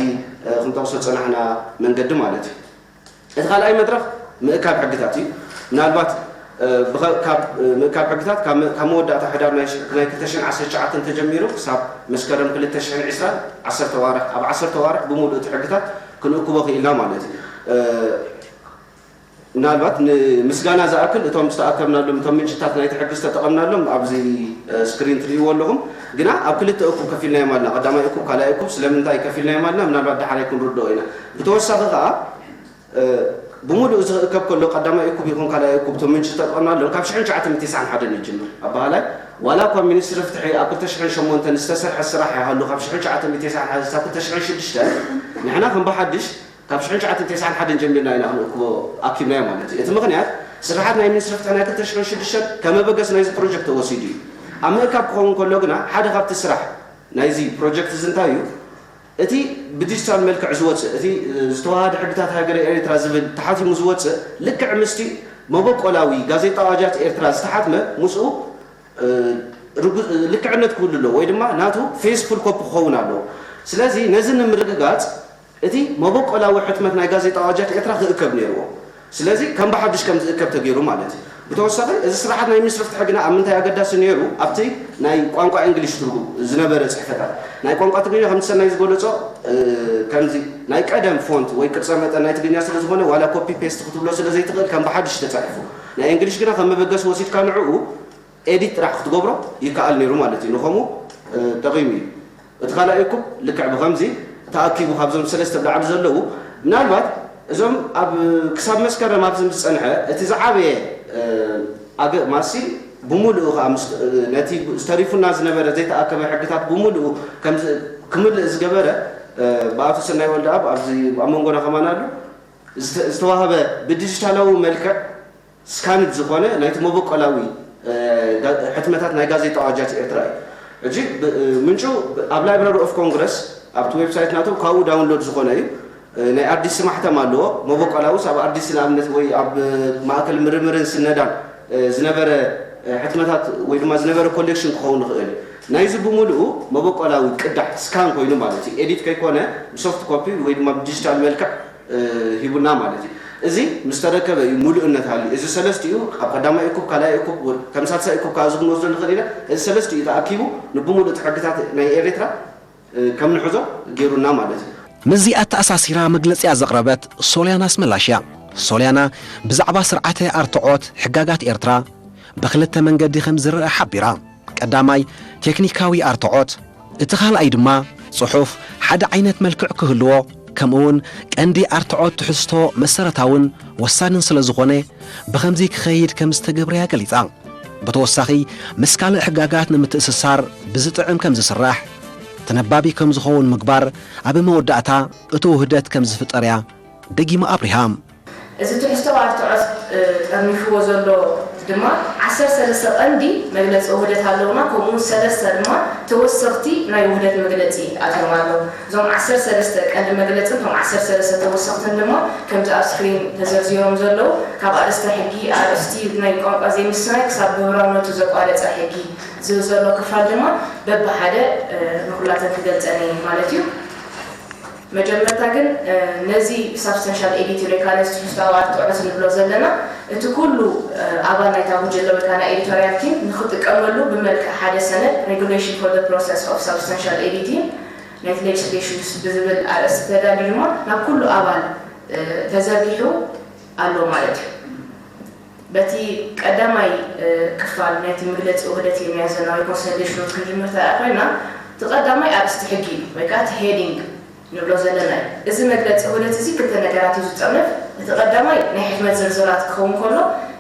ክንጠቕሶ ዝፀናሕና መንገዲ ማለት እዩ። እቲ ካልኣይ መድረኽ ምእካብ ሕግታት እዩ። ምናልባት ካብ ምእካብ ሕግታት ካብ መወዳእታ ሕዳር ናይ ክልተ ሽሕን ዓሰርተ ትሽዓተን ተጀሚሩ ክሳብ መስከረም ክልተ ሽሕን ዕስራን ዓሰርተ ዋርሕ ኣብ ዓሰርተ ዋርሕ ብምሉእ እቲ ሕግታት ክንእክቦ ክኢልና ማለት እዩ። ምናልባት ንምስጋና ዝኣክል እቶም ዝተኣከብናሎም እቶም ምንጭታት ናይቲ ሕጊ ዝተጠቐምናሎም ኣብዚ ስክሪን ትርእይዎ ኣለኹም። ግና ኣብ ክልተ እኩብ ከፊልናዮም ኣለና። ቀዳማይ እኩብ፣ ካልኣይ እኩብ። ስለምንታይ ከፊልናዮም ኣለና ምናልባት ዳሕራይ ክንርድኦ ኢና። ብተወሳኺ ከዓ ብምሉእ እዚ ክእከብ ከሎ ቀዳማይ እኩብ ይኹን ካልኣይ እኩብ እቶም ምንጭ ዝተጠቐምናሎም ካብ ሽሕን ትሽዓተ ሚእትን ተስዓን ሓደን ይጅምር። ኣባሃላይ ዋላ እኳ ሚኒስትሪ ፍትሒ ኣብ ክልተ ሽሕን ሸሞንተን ዝተሰርሐ ስራሕ ይሃሉ ካብ ሽሕን ትሽዓተ ሚእትን ተስዓን ሓደን ክሳብ ክልተ ሽሕን ሽዱሽተን ንሕና ከም ብሓድሽ ካብ ሽሕን ትሽዓተ ሚእትን ተስዓን ሓደን ጀሚርና ኢና ክንእክቦ ኣኪብናዮ ማለት እዩ። እቲ ምኽንያት ስርሓት ናይ ሚኒስትሪ ፍትሒ ናይ ክልተ ሽሕን ሽዱሽተን ከም መበገሲ ናይዚ ፕሮጀክት ተወሲዱ እዩ። ኣብ ምእካብ ክኸውን ከሎ ግና ሓደ ካብቲ ስራሕ ናይዚ ፕሮጀክት እዚ እንታይ እዩ? እቲ ብዲጂታል መልክዕ ዝወፅእ እቲ ዝተዋሃደ ሕግታት ሃገረ ኤርትራ ዝብል ተሓቲሙ ዝወፅእ ልክዕ ምስቲ መበቆላዊ ጋዜጣ ኣዋጃት ኤርትራ ዝተሓትመ ምስኡ ልክዕነት ክህሉ ኣለዎ ወይ ድማ ናቱ ፌስፉል ኮፒ ክኸውን ኣለዎ። ስለዚ ነዚ ንምርግጋፅ እቲ መበቆላዊ ሕትመት ናይ ጋዜጣ ኣዋጃት ኤርትራ ክእከብ ነይርዎ። ስለዚ ከም ብሓድሽ ከም ዝእከብ ተገይሩ ማለት እዩ። ብተወሳኺ እዚ ስርሓት ናይ ሚኒስትሪ ፍትሒ ግና ኣብ ምንታይ ኣገዳሲ ነይሩ? ኣብቲ ናይ ቋንቋ እንግሊሽ ትርጉም ዝነበረ ፅሕፈታት ናይ ቋንቋ ትግርኛ ከምቲ ሰናይ ዝገለፆ ከምዚ ናይ ቀደም ፎንት ወይ ቅርፀ መጠን ናይ ትግርኛ ስለ ዝኾነ ዋላ ኮፒ ፔስት ክትብሎ ስለ ዘይትኽእል ከም ብሓድሽ ተፃሒፉ ናይ እንግሊሽ ግና ከም መበገሲ ወሲድካ ንዕኡ ኤዲት ጥራሕ ክትገብሮ ይከኣል ነይሩ ማለት እዩ። ንኸምኡ ጠቒሙ እዩ። እቲ ካልኣይ እኩብ ልክዕ ብኸምዚ ተኣኪቡ ካብዞም ሰለስተ ብላዕሊ ዘለዉ ምናልባት እዞም ኣብ ክሳብ መስከረም ኣብዚ ምስ ዝጸንሐ እቲ ዝዓበየ ኣገ ማሲ ብምሉኡ ከዓ ነቲ ዝተሪፉና ዝነበረ ዘይተኣከበ ሕግታት ብምሉኡ ክምልእ ዝገበረ ብኣቶ ሰናይ ወልደኣብ ኣብዚ ኣብ መንጎና ከማን ኣሎ ዝተዋህበ ብዲጂታላዊ መልክዕ ስካንድ ዝኾነ ናይቲ መበቆላዊ ሕትመታት ናይ ጋዜጣ ኣዋጃት ኤርትራ እዩ። ሕጂ ምንጩ ኣብ ላይብራሪ ኦፍ ኮንግረስ ኣብቲ ዌብሳይት ናቶም ካብኡ ዳውንሎድ ዝኾነ እዩ። ናይ ኣርዲሲ ማሕተም ኣለዎ። መበቆላዊስ ኣብ ኣርዲሲ ንኣብነት ወይ ኣብ ማእከል ምርምርን ስነዳን ዝነበረ ሕትመታት ወይ ድማ ዝነበረ ኮሌክሽን ክኸውን ይኽእል እዩ። ናይዚ ብምሉኡ መበቆላዊ ቅዳሕ ስካን ኮይኑ ማለት እዩ። ኤዲት ከይኮነ ብሶፍት ኮፒ ወይ ድማ ብዲጂታል መልክዕ ሂቡና ማለት እዩ። እዚ ምስ ተረከበ እዩ ሙሉእነት ሃልዩ። እዚ ሰለስቲኡ ኣብ ቀዳማይ እኩብ፣ ካልኣይ እኩብ፣ ከም ሳልሳይ እኩብ ከዓ እዚ ክንወስዶ ንኽእል ኢና። እዚ ሰለስቲኡ ተኣኪቡ ንብሙሉእ እቲ ሕግታት ናይ ኤርትራ ከም ንሕዞ ገይሩና ማለት እዩ። ምስዚ ኣተኣሳሲራ መግለጺኣ ዘቕረበት ሶልያና ኣስመላሽ እያ። ሶልያና ብዛዕባ ስርዓተ ኣርትዖት ሕጋጋት ኤርትራ ብኽልተ መንገዲ ከም ዝረኣ ሓቢራ። ቀዳማይ ቴክኒካዊ ኣርትዖት፣ እቲ ካልኣይ ድማ ጽሑፍ ሓደ ዓይነት መልክዕ ክህልዎ ከምኡውን ቀንዲ ኣርትዖት ትሕዝቶ መሰረታውን ወሳንን ስለ ዝኾነ ብኸምዚ ክኸይድ ከም ዝተገብረ እያ ገሊጻ። ብተወሳኺ ምስ ካልእ ሕጋጋት ንምትእስሳር ብዝጥዕም ከም ዝስራሕ፣ ተነባቢ ከም ዝኸውን ምግባር ኣብ መወዳእታ እቲ ውህደት ከም ዝፍጠር እያ ደጊማ ኣብሪሃ። እዚ ትሕዝቶ ኣርትዖት ጠርኒፍዎ ዘሎ ድማ ዓሰርተ ሰለስተ ቀንዲ መግለጺ ውህደት ኣለዉና፣ ከምኡ እውን ሰለስተ ድማ ተወሰኽቲ ናይ ውህደት መግለጺ ኣትዮም ኣለዉ። እዞም ዓሰርተ ሰለስተ ቀንዲ መግለጽን እቶም ዓሰርተ ሰለስተ ተወሰኽትን ድማ ከምቲ ኣብ ስክሪን ተዘርዚሮም ዘለዉ ካብ ኣርእስተ ሕጊ፣ ኣርእስቲ ናይ ቋንቋ ዘይምስናይ ክሳብ ብህብራውነቱ ዘቋረጸ ሕጊ ዝብል ዘሎ ክፋል ድማ በብሓደ ንኹላተን ክገልጸን እየ ማለት እዩ። መጀመርታ ግን ነዚ ሳብስታንሻል ኤዲት ወይ ከዓ ነዚ ትሕዝቶኣዊ ኣርትዖት ንብሎ ዘለና እቲ ኩሉ ኣባል ናይታ ጉጅለ ወይ ከዓ ናይ ኤዲቶርያል ቲም ንክጥቀመሉ ብመልክዕ ሓደ ሰነድ Regulation for the Process of Substantial Editing ናይቲ ሌጅስሌሽንስ ብዝብል ኣርእስቲ ተዳልዩ ድማ ናብ ኩሉ ኣባል ተዘርጊሑ ኣሎ ማለት እዩ። በቲ ቀዳማይ ክፋል ናይቲ መግለፂ ውህደት የመያዘና ወይ ኮንሰሊዴሽን ክንጅምር ተኣ ኮይና እቲ ቀዳማይ ኣርእስቲ ሕጊ እዩ ወይ ከዓ እቲ ሄዲንግ ንብሎ ዘለና እዩ። እዚ መግለፂ ውህደት እዚ ክልተ ነገራት እዩ ዝጠርንፍ። እቲ ቀዳማይ ናይ ሕትመት ዝርዝራት ክኸውን ከሎ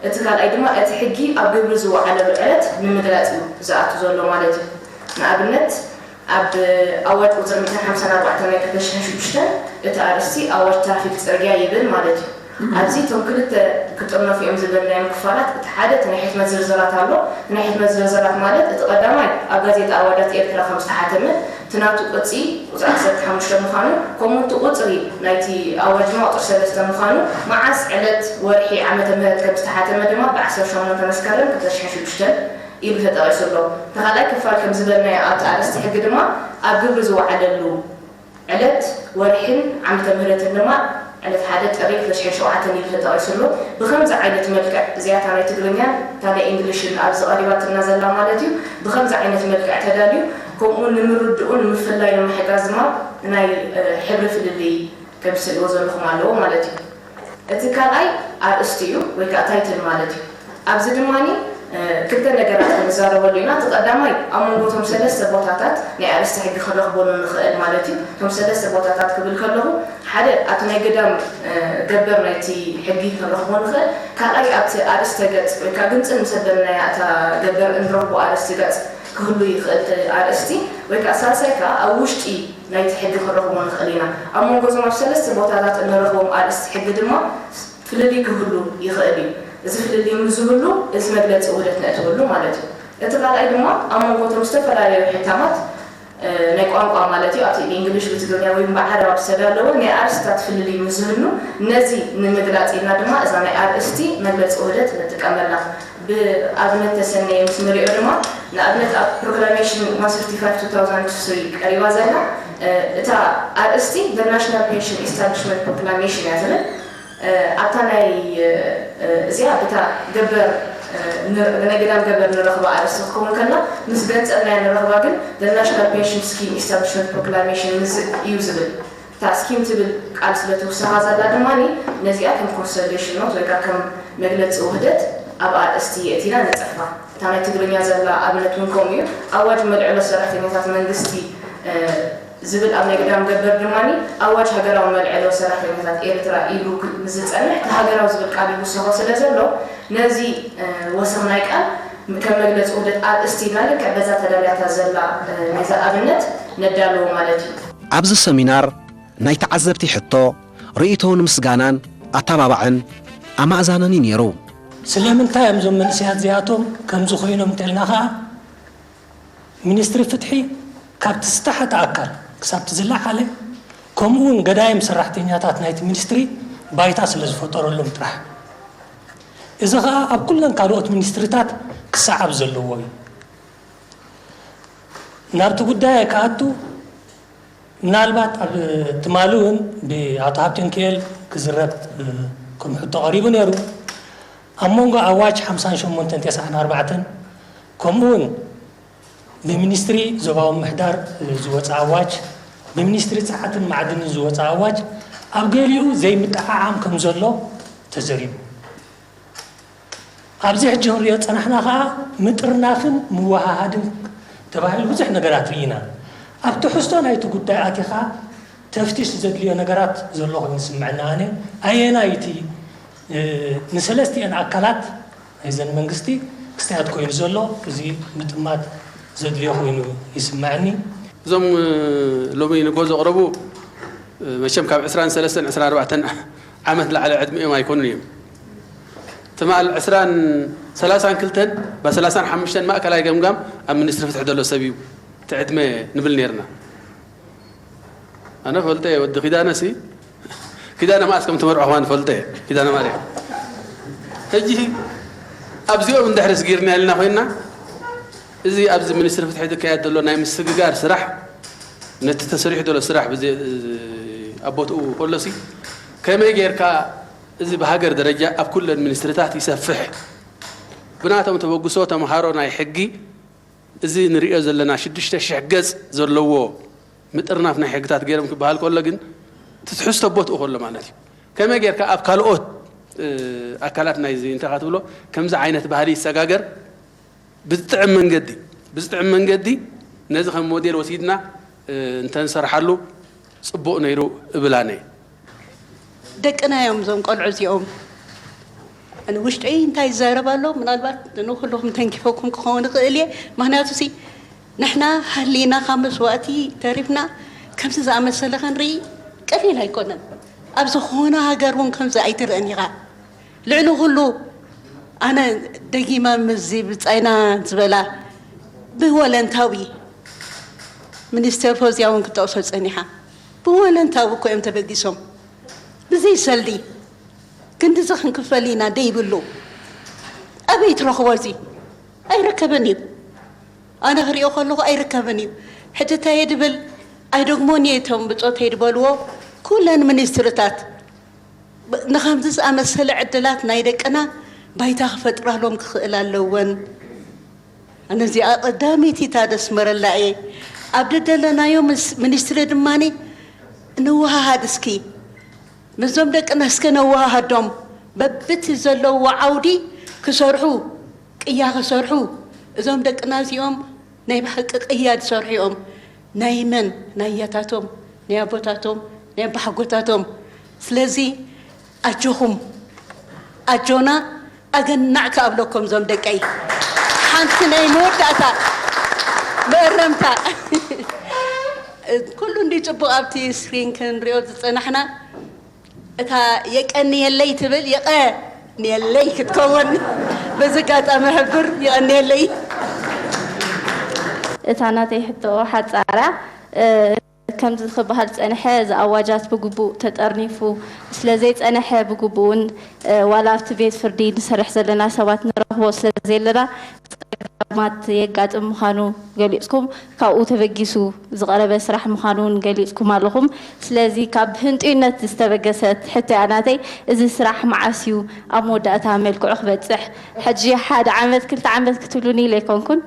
እቲ ካልኣይ ድማ እቲ ሕጊ ኣብ ግብሪ ዝወዓለሉ ዕለት ንምግላፅ እዩ ዝኣቱ ዘሎ ማለት እዩ። ንኣብነት ኣብ ኣዋጅ ቁፅሪ ሚእትን ሓምሳን ኣርባዕተን ናይ ክልተ ሽሕን ሽዱሽተን እቲ ኣርእስቲ ኣዋጅ ትራፊክ ፅርግያ ይብል ማለት እዩ። ኣብዚ እቶም ክልተ ክጥርነፉ እዮም ዝበልናዮም ክፋላት እቲ ሓደ እቲ ናይ ሕትመት ዝርዝራት ኣሎ። እቲ ናይ ሕትመት ዝርዝራት ማለት እቲ ቀዳማይ ኣብ ጋዜጣ ኣዋጃት ኤርትራ ከም ዝተሓተመ እቲ ናቱ ቅፂ ቁፅሪ ዓሰርተ ሓሙሽተ ምዃኑ ከምኡ እቲ ቁፅሪ ናይቲ ኣዋጅ ድማ ቁፅሪ ሰለስተ ምዃኑ መዓስ ዕለት ወርሒ ዓመተ ምህረት ከም ዝተሓተመ ድማ ብ ዓሰርተ ሸሞንተ መስከረም ክልተ ሽሕን ሽዱሽተን ኢሉ ተጠቒሱ ኣሎ። እቲ ካልኣይ ክፋል ከም ዝበልናዮ ኣብቲ ኣርእስቲ ሕጊ ድማ ኣብ ግብሪ ዝወዓለሉ ዕለት ወርሕን ዓመተ ምህረትን ድማ ዕለት ሓደ ጥሪ ክልተ ሽሕን ሸውዓተን ኢሉ ተጠቒሱ ኣሎ። ብኸምዚ ዓይነት መልክዕ እዚኣ እታ ናይ ትግርኛን እታ ናይ ኢንግሊሽን ኣብዚ ቀሪባትና ዘላ ማለት እዩ። ብኸምዚ ዓይነት መልክዕ ተዳልዩ ከምኡ ንምርድኡ ንምፍላዩ ንምሕጋዝ ድማ ናይ ሕብሪ ፍልልይ ከም ትስእልዎ ዘለኹም ኣለዎ ማለት እዩ። እቲ ካልኣይ ኣርእስቲ እዩ ወይ ከዓ ታይትል ማለት እዩ። ኣብዚ ድማ ክልተ ነገራት ክንዛረበሉ ኢና። እቲ ቀዳማይ ኣብ መንጎ እቶም ሰለስተ ቦታታት ናይ ኣርእስቲ ሕጊ ክንረኽበሉ ንኽእል ማለት እዩ። እቶም ሰለስተ ቦታታት ክብል ከለኹ ሓደ ኣብቲ ናይ ግዳም ገበር ናይቲ ሕጊ ክንረኽቦ ንኽእል። ካልኣይ ኣብቲ ኣርእስተ ገፅ ወይ ከዓ ግምፅን ምስ ኣበልናያ እታ ገበር እንረኽቦ ኣርእስቲ ገፅ ክህሉ ይኽእል እቲ ኣርእስቲ ወይ ከዓ ሳልሳይ ከዓ ኣብ ውሽጢ ናይቲ ሕጊ ክንረኽቦ ንኽእል ኢና። ኣብ መንጎ እዞም ኣብ ሰለስተ ቦታታት እንረኽቦም ኣርእስቲ ሕጊ ድማ ፍልልይ ክህሉ ይኽእል እዩ። እዚ ፍልልይ ምስ ዝህሉ እዚ መግለፂ ውህደት ነእትወሉ ማለት እዩ። እቲ ካልኣይ ድማ ኣብ መንጎ እቶም ዝተፈላለዩ ሕታማት ናይ ቋንቋ ማለት እዩ ኣብቲ ብእንግሊሽ ብትግርኛ ወይ ብዓረብ ዝተዳለወ ናይ ኣርእስታት ፍልልይ ምስ ዝህሉ ነዚ ንምግላፅ ኢልና ድማ እዛ ናይ ኣርእስቲ መግለፂ ውህደት ንጥቀመላ። ብኣብነት ተሰነየ ምስ ንሪኦ ድማ ንኣብነት ኣብ proclamation one thirty-five two thousand three ቀሪባ ዘላ እታ ኣርእስቲ the National Pension Establishment Proclamation እያ ትብል። ኣብታ ናይ እዚኣ ብታ ገበር ናይ ግዳም ገበር ንረኽባ ኣርእስቲ ክትከውን ከላ ምስ ገንጸልናያ ንረኽባ ግን the National Pension Scheme Establishment Proclamation ምስ እዩ ዝብል እታ ስኪም ትብል ቃል ስለ ትውሰኻ ዘላ ድማ ነዚኣ ከም ኮንሶሊዴሽን ኖት ወይ ከዓ ከም መግለፂ ውህደት ኣብ ኣርእስቲ የእቲና ንፅሕፋ። እታ ናይ ትግርኛ ዘላ ኣብነት እውን ከምኡ እዩ። ኣዋጅ መልዕሎ ሰራሕተኛታት መንግስቲ ዝብል ኣብ ናይ ግዳም ገበር ድማ ኣዋጅ ሃገራዊ መልዕሎ ሰራሕተኛታት ኤርትራ ኢሉ ምስ ዝፀንሕ እቲ ሃገራዊ ዝብል ቃል ይውሰኾ ስለ ዘሎ ነዚ ወሰኽ ናይ ቃል ከም መግለፂ ውህደት ኣርእስቲ ኢልና ልክዕ በዛ ተዳልያታ ዘላ ናይዛ ኣብነት ነዳልዎ ማለት እዩ። ኣብዚ ሰሚናር ናይ ተዓዘብቲ ሕቶ፣ ርእይቶን ምስጋናን ኣተባባዕን ኣማእዛንን እዩ ነይሩ። ስለምንታይ እዮም እዞም መንእሰያት እዚኣቶም ከምዚ ኮይኖም እንተልና ከኣ ሚኒስትሪ ፍትሒ ካብቲ ዝተሓተ ኣካል ክሳብ እቲ ዝለዓለ ከምኡ እውን ገዳይም ሰራሕተኛታት ናይቲ ሚኒስትሪ ባይታ ስለ ዝፈጠረሎም ጥራሕ። እዚ ከኣ ኣብ ኩለን ካልኦት ሚኒስትሪታት ክሰዓብ ዘለዎ እዩ። ናብቲ ጉዳይ ክኣቱ ምናልባት ኣብ ትማሊ እውን ብኣቶ ሃብተንኪኤል ክዝረብ ከም ሕቶ ቀሪቡ ነይሩ። ኣብ መንጎ ኣዋጅ ሓምሳን ሸሞንተን ተስዓን ኣርባዕተን ከምኡ እውን ብሚኒስትሪ ዞባዊ ምሕዳር ዝወፀ ኣዋጅ፣ ብሚኒስትሪ ፀዓትን ማዕድንን ዝወፀ ኣዋጅ ኣብ ገሊኡ ዘይምጥዕዓም ከም ዘሎ ተዘሪቡ። ኣብዚ ሕጂ ክንሪኦ ዝፀናሕና ከዓ ምጥርናፍን ምወሃሃድን ተባሂሉ ብዙሕ ነገራት ርኢና። ኣብ ትሕዝቶ ናይቲ ጉዳይ ኣቲኻ ተፍቲሽ ዘድልዮ ነገራት ዘሎ ኮይኑ ይስምዐኒ ኣነ። ኣየናይ እቲ ንሰለስቲኤን ኣካላት ናይዘን መንግስቲ ክስትያት ኮይኑ ዘሎ እዚ ምጥማት ዘድልዮ ኮይኑ ይስምዐኒ። እዞም ሎሚ ንግሆ ዘቕረቡ መቸም ካብ ዕስራን ሰለስተን ዕስራን ኣርባዕተን ዓመት ንላዕሊ ዕድሚኦም ኣይኮኑን እዮም። ትማል ዕስራን ሰላሳን ክልተን ባ ሰላሳን ሓሙሽተን ማእከላይ ገምጋም ኣብ ሚኒስትሪ ፍትሒ ዘሎ ሰብ እዩ እቲ ዕድመ ንብል ነይርና። ኣነ ፈልጠ እየ ወዲ ኪዳነ ሲ ኪዳነ መኣስ ከም ትመርዖ ከማን ፈልጠ እየ ኪዳነ ማርያም። ሕጂ ኣብዚኦም እንድሕር ስጊርና ኢልና ኮይንና እዚ ኣብዚ ሚኒስትሪ ፍትሒ ዝካየድ ዘሎ ናይ ምስግጋር ስራሕ ነቲ ተሰሪሑ ዘሎ ስራሕ ኣብ ቦትኡ ከሎሲ ከመይ ጌርካ እዚ ብሃገር ደረጃ ኣብ ኩለን ሚኒስትሪታት ይሰፍሕ? ብናቶም ተበግሶ ተምሃሮ ናይ ሕጊ እዚ ንሪኦ ዘለና ሽዱሽተ ሽሕ ገጽ ዘለዎ ምጥርናፍ ናይ ሕግታት ገይሮም ክበሃል ከሎ ግን እቲ ትሕዝቶ ቦትኡ ከሎ ማለት እዩ። ከመይ ጌርካ ኣብ ካልኦት ኣካላት ናይዚ እንታይ ክትብሎ ከምዚ ዓይነት ባህሊ ይሰጋገር ብዝጥዕም መንገዲ ብዝጥዕም መንገዲ ነዚ ከም ሞዴል ወሲድና እንተንሰርሓሉ ጽቡቕ ነይሩ እብል ኣነ። ደቅና እዮም እዞም ቆልዑ እዚኦም። ንውሽጠይ እንታይ ይዛረብ ኣሎ ምናልባት ንኩልኹም ተንኪፈኩም ክኸውን ይኽእል እየ። ምክንያቱ ሲ ንሕና ሃሊና ካብ መስዋእቲ ተሪፍና ከምዚ ዝኣመሰለ ክንርኢ ቀሊል ኣይኮነን። ኣብ ዝኾነ ሃገር እውን ከምዚ ኣይትርእን ኢኻ። ልዕሊ ኩሉ ኣነ ደጊመ ምስዚ ብጻይና ዝበላ ብወለንታዊ ሚኒስተር ፎዝያ እውን ክጠቕሶ ጸኒሓ። ብወለንታዊ እኮ እዮም ተበጊሶም ብዘይ ሰልዲ ክንድዚ ክንክፈል ኢና ደይብሉ ኣበይ ትረኽቦ እዚ ኣይርከብን እዩ። ኣነ ክሪኦ ከለኹ ኣይርከብን እዩ። ሕጂ እንታይ እየ ድብል ኣይደግሞን እየ እቶም ብጾተይ ድበልዎ ኩለን ሚኒስትርታት ንኸምዚ ዝኣመሰለ ዕድላት ናይ ደቅና ባይታ ክፈጥራሎም ክኽእል ኣለወን። ኣነ እዚኣ ቀዳመይቲ እታ ደስመረላ እየ። ኣብ ደደለናዮ ሚኒስትሪ ድማ ንወሃሃድ እስኪ ምስዞም ደቅና እስከ ነወሃሃዶም በብቲ ዘለዎ ዓውዲ ክሰርሑ ቅያ ክሰርሑ እዞም ደቅና እዚኦም ናይ ብሓቂ ቅያ ዝሰርሑ እዮም። ናይ መን ናይ ኣያታቶም ናይ ኣቦታቶም ናይ ኣባሓጎታቶም ስለዚ ኣጆኹም ኣጆና ኣገናዕ ክኣብለኩም ዞም ደቀይ ሓንቲ ናይ መወዳእታ መእረምታ ኩሉ እንዲ ፅቡቅ ኣብቲ ስክሪን ክንሪኦ ዝፀናሕና እታ የቀንየለይ ትብል የቀንየለይ ክትከውን በዚ ኣጋጣሚ ሕብር የቀንየለይ እታ ናተይ ሕቶ ሓፃራ ከምዚ ክበሃል ዝፀንሐ እዚ ኣዋጃት ብግቡእ ተጠርኒፉ ስለ ዘይፀንሐ ብግቡእ እውን ዋላ ኣብቲ ቤት ፍርዲ ንሰርሕ ዘለና ሰባት ንረኽቦ ስለ ዘየለና ፀገማት የጋጥም ምዃኑ ገሊፅኩም ካብኡ ተበጊሱ ዝቐረበ ስራሕ ምዃኑ እውን ገሊፅኩም ኣለኹም። ስለዚ ካብ ህንጡይነት ዝተበገሰት ሕቶ እያ ናተይ፣ እዚ ስራሕ መዓስ እዩ ኣብ መወዳእታ መልክዑ ክበፅሕ? ሕጂ ሓደ ዓመት ክልተ ዓመት ክትብሉኒ ኢለ ኣይኮንኩን፣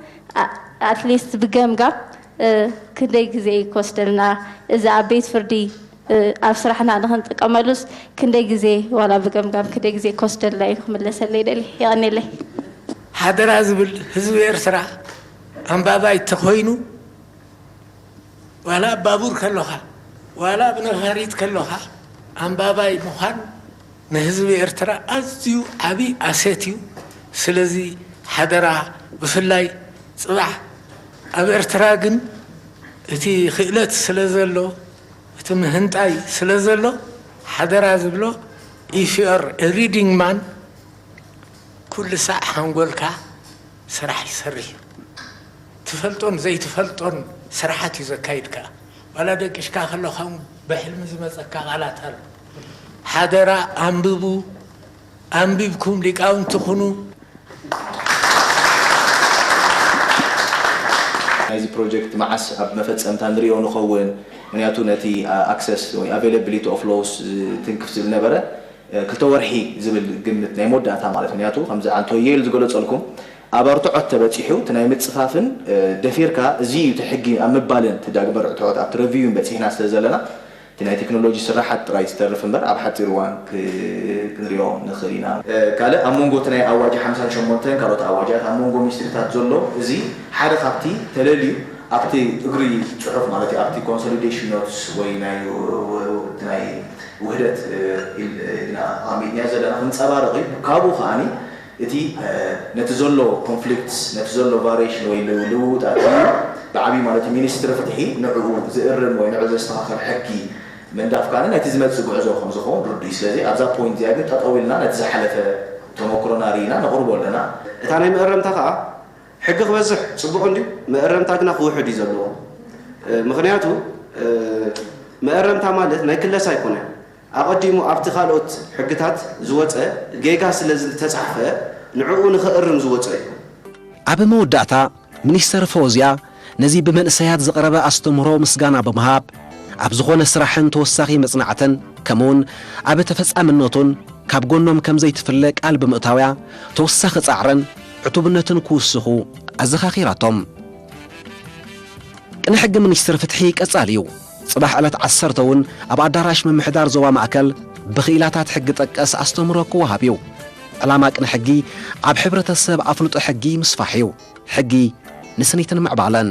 ኣትሊስት ብገምጋም ክንደይ ግዜ እዩ ክወስደልና እዚ ኣብ ቤት ፍርዲ ኣብ ስራሕና ንክንጥቀመሉስ ክንደይ ግዜ ዋላ ብገምጋም ክንደይ ግዜ ክወስደልና እዩ ክምለሰለይ ደሊ የቀኔለይ። ሓደራ ዝብል ህዝቢ ኤርትራ ኣንባባይ ተኮይኑ ዋላ ኣብ ባቡር ከሎኻ ዋላ ኣብ ነፋሪት ከሎኻ ኣንባባይ ምዃን ንህዝቢ ኤርትራ ኣዝዩ ዓቢ ኣሴት እዩ። ስለዚ ሓደራ ብፍላይ ጽባሕ ኣብ ኤርትራ ግን እቲ ክእለት ስለ ዘሎ እቲ ምህንጣይ ስለ ዘሎ ሓደራ ዝብሎ if you are a reading man ኩሉ ሳዕ ሓንጎልካ ስራሕ ይሰርሕ እዩ። ትፈልጦን ዘይትፈልጦን ስራሓት እዩ ዘካይድ ከኣ ዋላ ደቂሽካ ከለኻ እውን ብሕልሚ ዝመፀካ ቃላት ኣሎ። ሓደራ ኣንብቡ፣ ኣንቢብኩም ሊቃውንቲ ኩኑ። ናይዚ ፕሮጀክት መዓስ ኣብ መፈፀምታ ንሪኦ ንኸውን? ምክንያቱ ነቲ access ወይ availability of laws ዝትንክፍ ዝብል ነበረ። ክልተ ወርሒ ዝብል ግምት ናይ መወዳእታ ማለት ምክንያቱ ከምዚ ኣንቶዮ ኢሉ ዝገለፀልኩም ኣብ ኣርትዖት ተበፂሑ እቲ ናይ ምፅፋፍን ደፊርካ እዚ እዩ እቲ ሕጊ ኣብ ምባልን እቲ ዳግመ ርትዖት ኣብቲ ረቪውን በፂሕና ስለ ዘለና እቲ ናይ ቴክኖሎጂ ስራሓት ጥራይ ዝተርፍ እምበር ኣብ ሓፂር እዋን ክንሪኦ ንኽእል ኢና። ካልእ ኣብ መንጎ እቲ ናይ ኣዋጅ ሓምሳን ሸሞንተን ካልኦት ኣዋጃት ኣብ መንጎ ሚኒስትሪታት ዘሎ እዚ ሓደ ካብቲ ተለልዩ ኣብቲ እግሪ ፅሑፍ ማለት እዩ ኣብቲ ኮንሶሊዴሽን ኖትስ ወይ ናይ ውህደት ኢልና ኣቐሚጥናዮ ዘለና ክንፀባረቕ እዩ። ካብኡ ከዓኒ እቲ ነቲ ዘሎ ኮንፍሊክትስ ነቲ ዘሎ ቫሪሽን ወይ ልውውጣት እዩ ብዓብዩ ማለት ሚኒስትሪ ፍትሒ ንዕኡ ዝእርም ወይ ንዕኡ ዘስተኻኸል ሕጊ ምንዳፍ ከዓኒ ናይቲ ዝመፅእ ጉዕዞ ከም ዝኸውን ርዱእ እዩ። ስለዚ ኣብዛ ፖይንት እዚኣ ግን ጠጠው ኢልና ነቲ ዝሓለፈ ተመክሮና ርኢና ነቕርቦ ኣለና። እታ ናይ መእረምታ ከኣ ሕጊ ክበዝሕ ፅቡቕ እንድዩ፣ መእረምታ ግና ክውሕድ እዩ ዘለዎ። ምኽንያቱ መእረምታ ማለት ናይ ክለሳ ኣይኮነን። ኣቐዲሙ ኣብቲ ካልኦት ሕግታት ዝወፀ ጌጋ ስለ ዝተፃሕፈ ንዕኡ ንኸእርም ዝወፀ እዩ። ኣብ መወዳእታ ሚኒስተር ፈውዝያ ነዚ ብመንእሰያት ዝቐረበ ኣስተምህሮ ምስጋና ብምሃብ ኣብ ዝኾነ ስራሕን ተወሳኺ መጽናዕትን ከምኡውን ኣብ ተፈጻምነቱን ካብ ጎኖም ከም ዘይትፍለ ቃል ብምእታውያ ተወሳኺ ጻዕርን ዕቱብነትን ክውስኹ ኣዘኻኺራቶም። ቅነ ሕጊ ሚኒስትር ፍትሒ ቀጻሊ እዩ። ጽባሕ ዕለት ዓሰርተ እውን ኣብ ኣዳራሽ ምምሕዳር ዞባ ማእከል ብኽኢላታት ሕጊ ጠቀስ ኣስተምህሮ ክወሃብ እዩ። ዕላማ ቅነ ሕጊ ኣብ ሕብረተሰብ ኣፍልጦ ሕጊ ምስፋሕ እዩ። ሕጊ ንስኒትን ምዕባለን።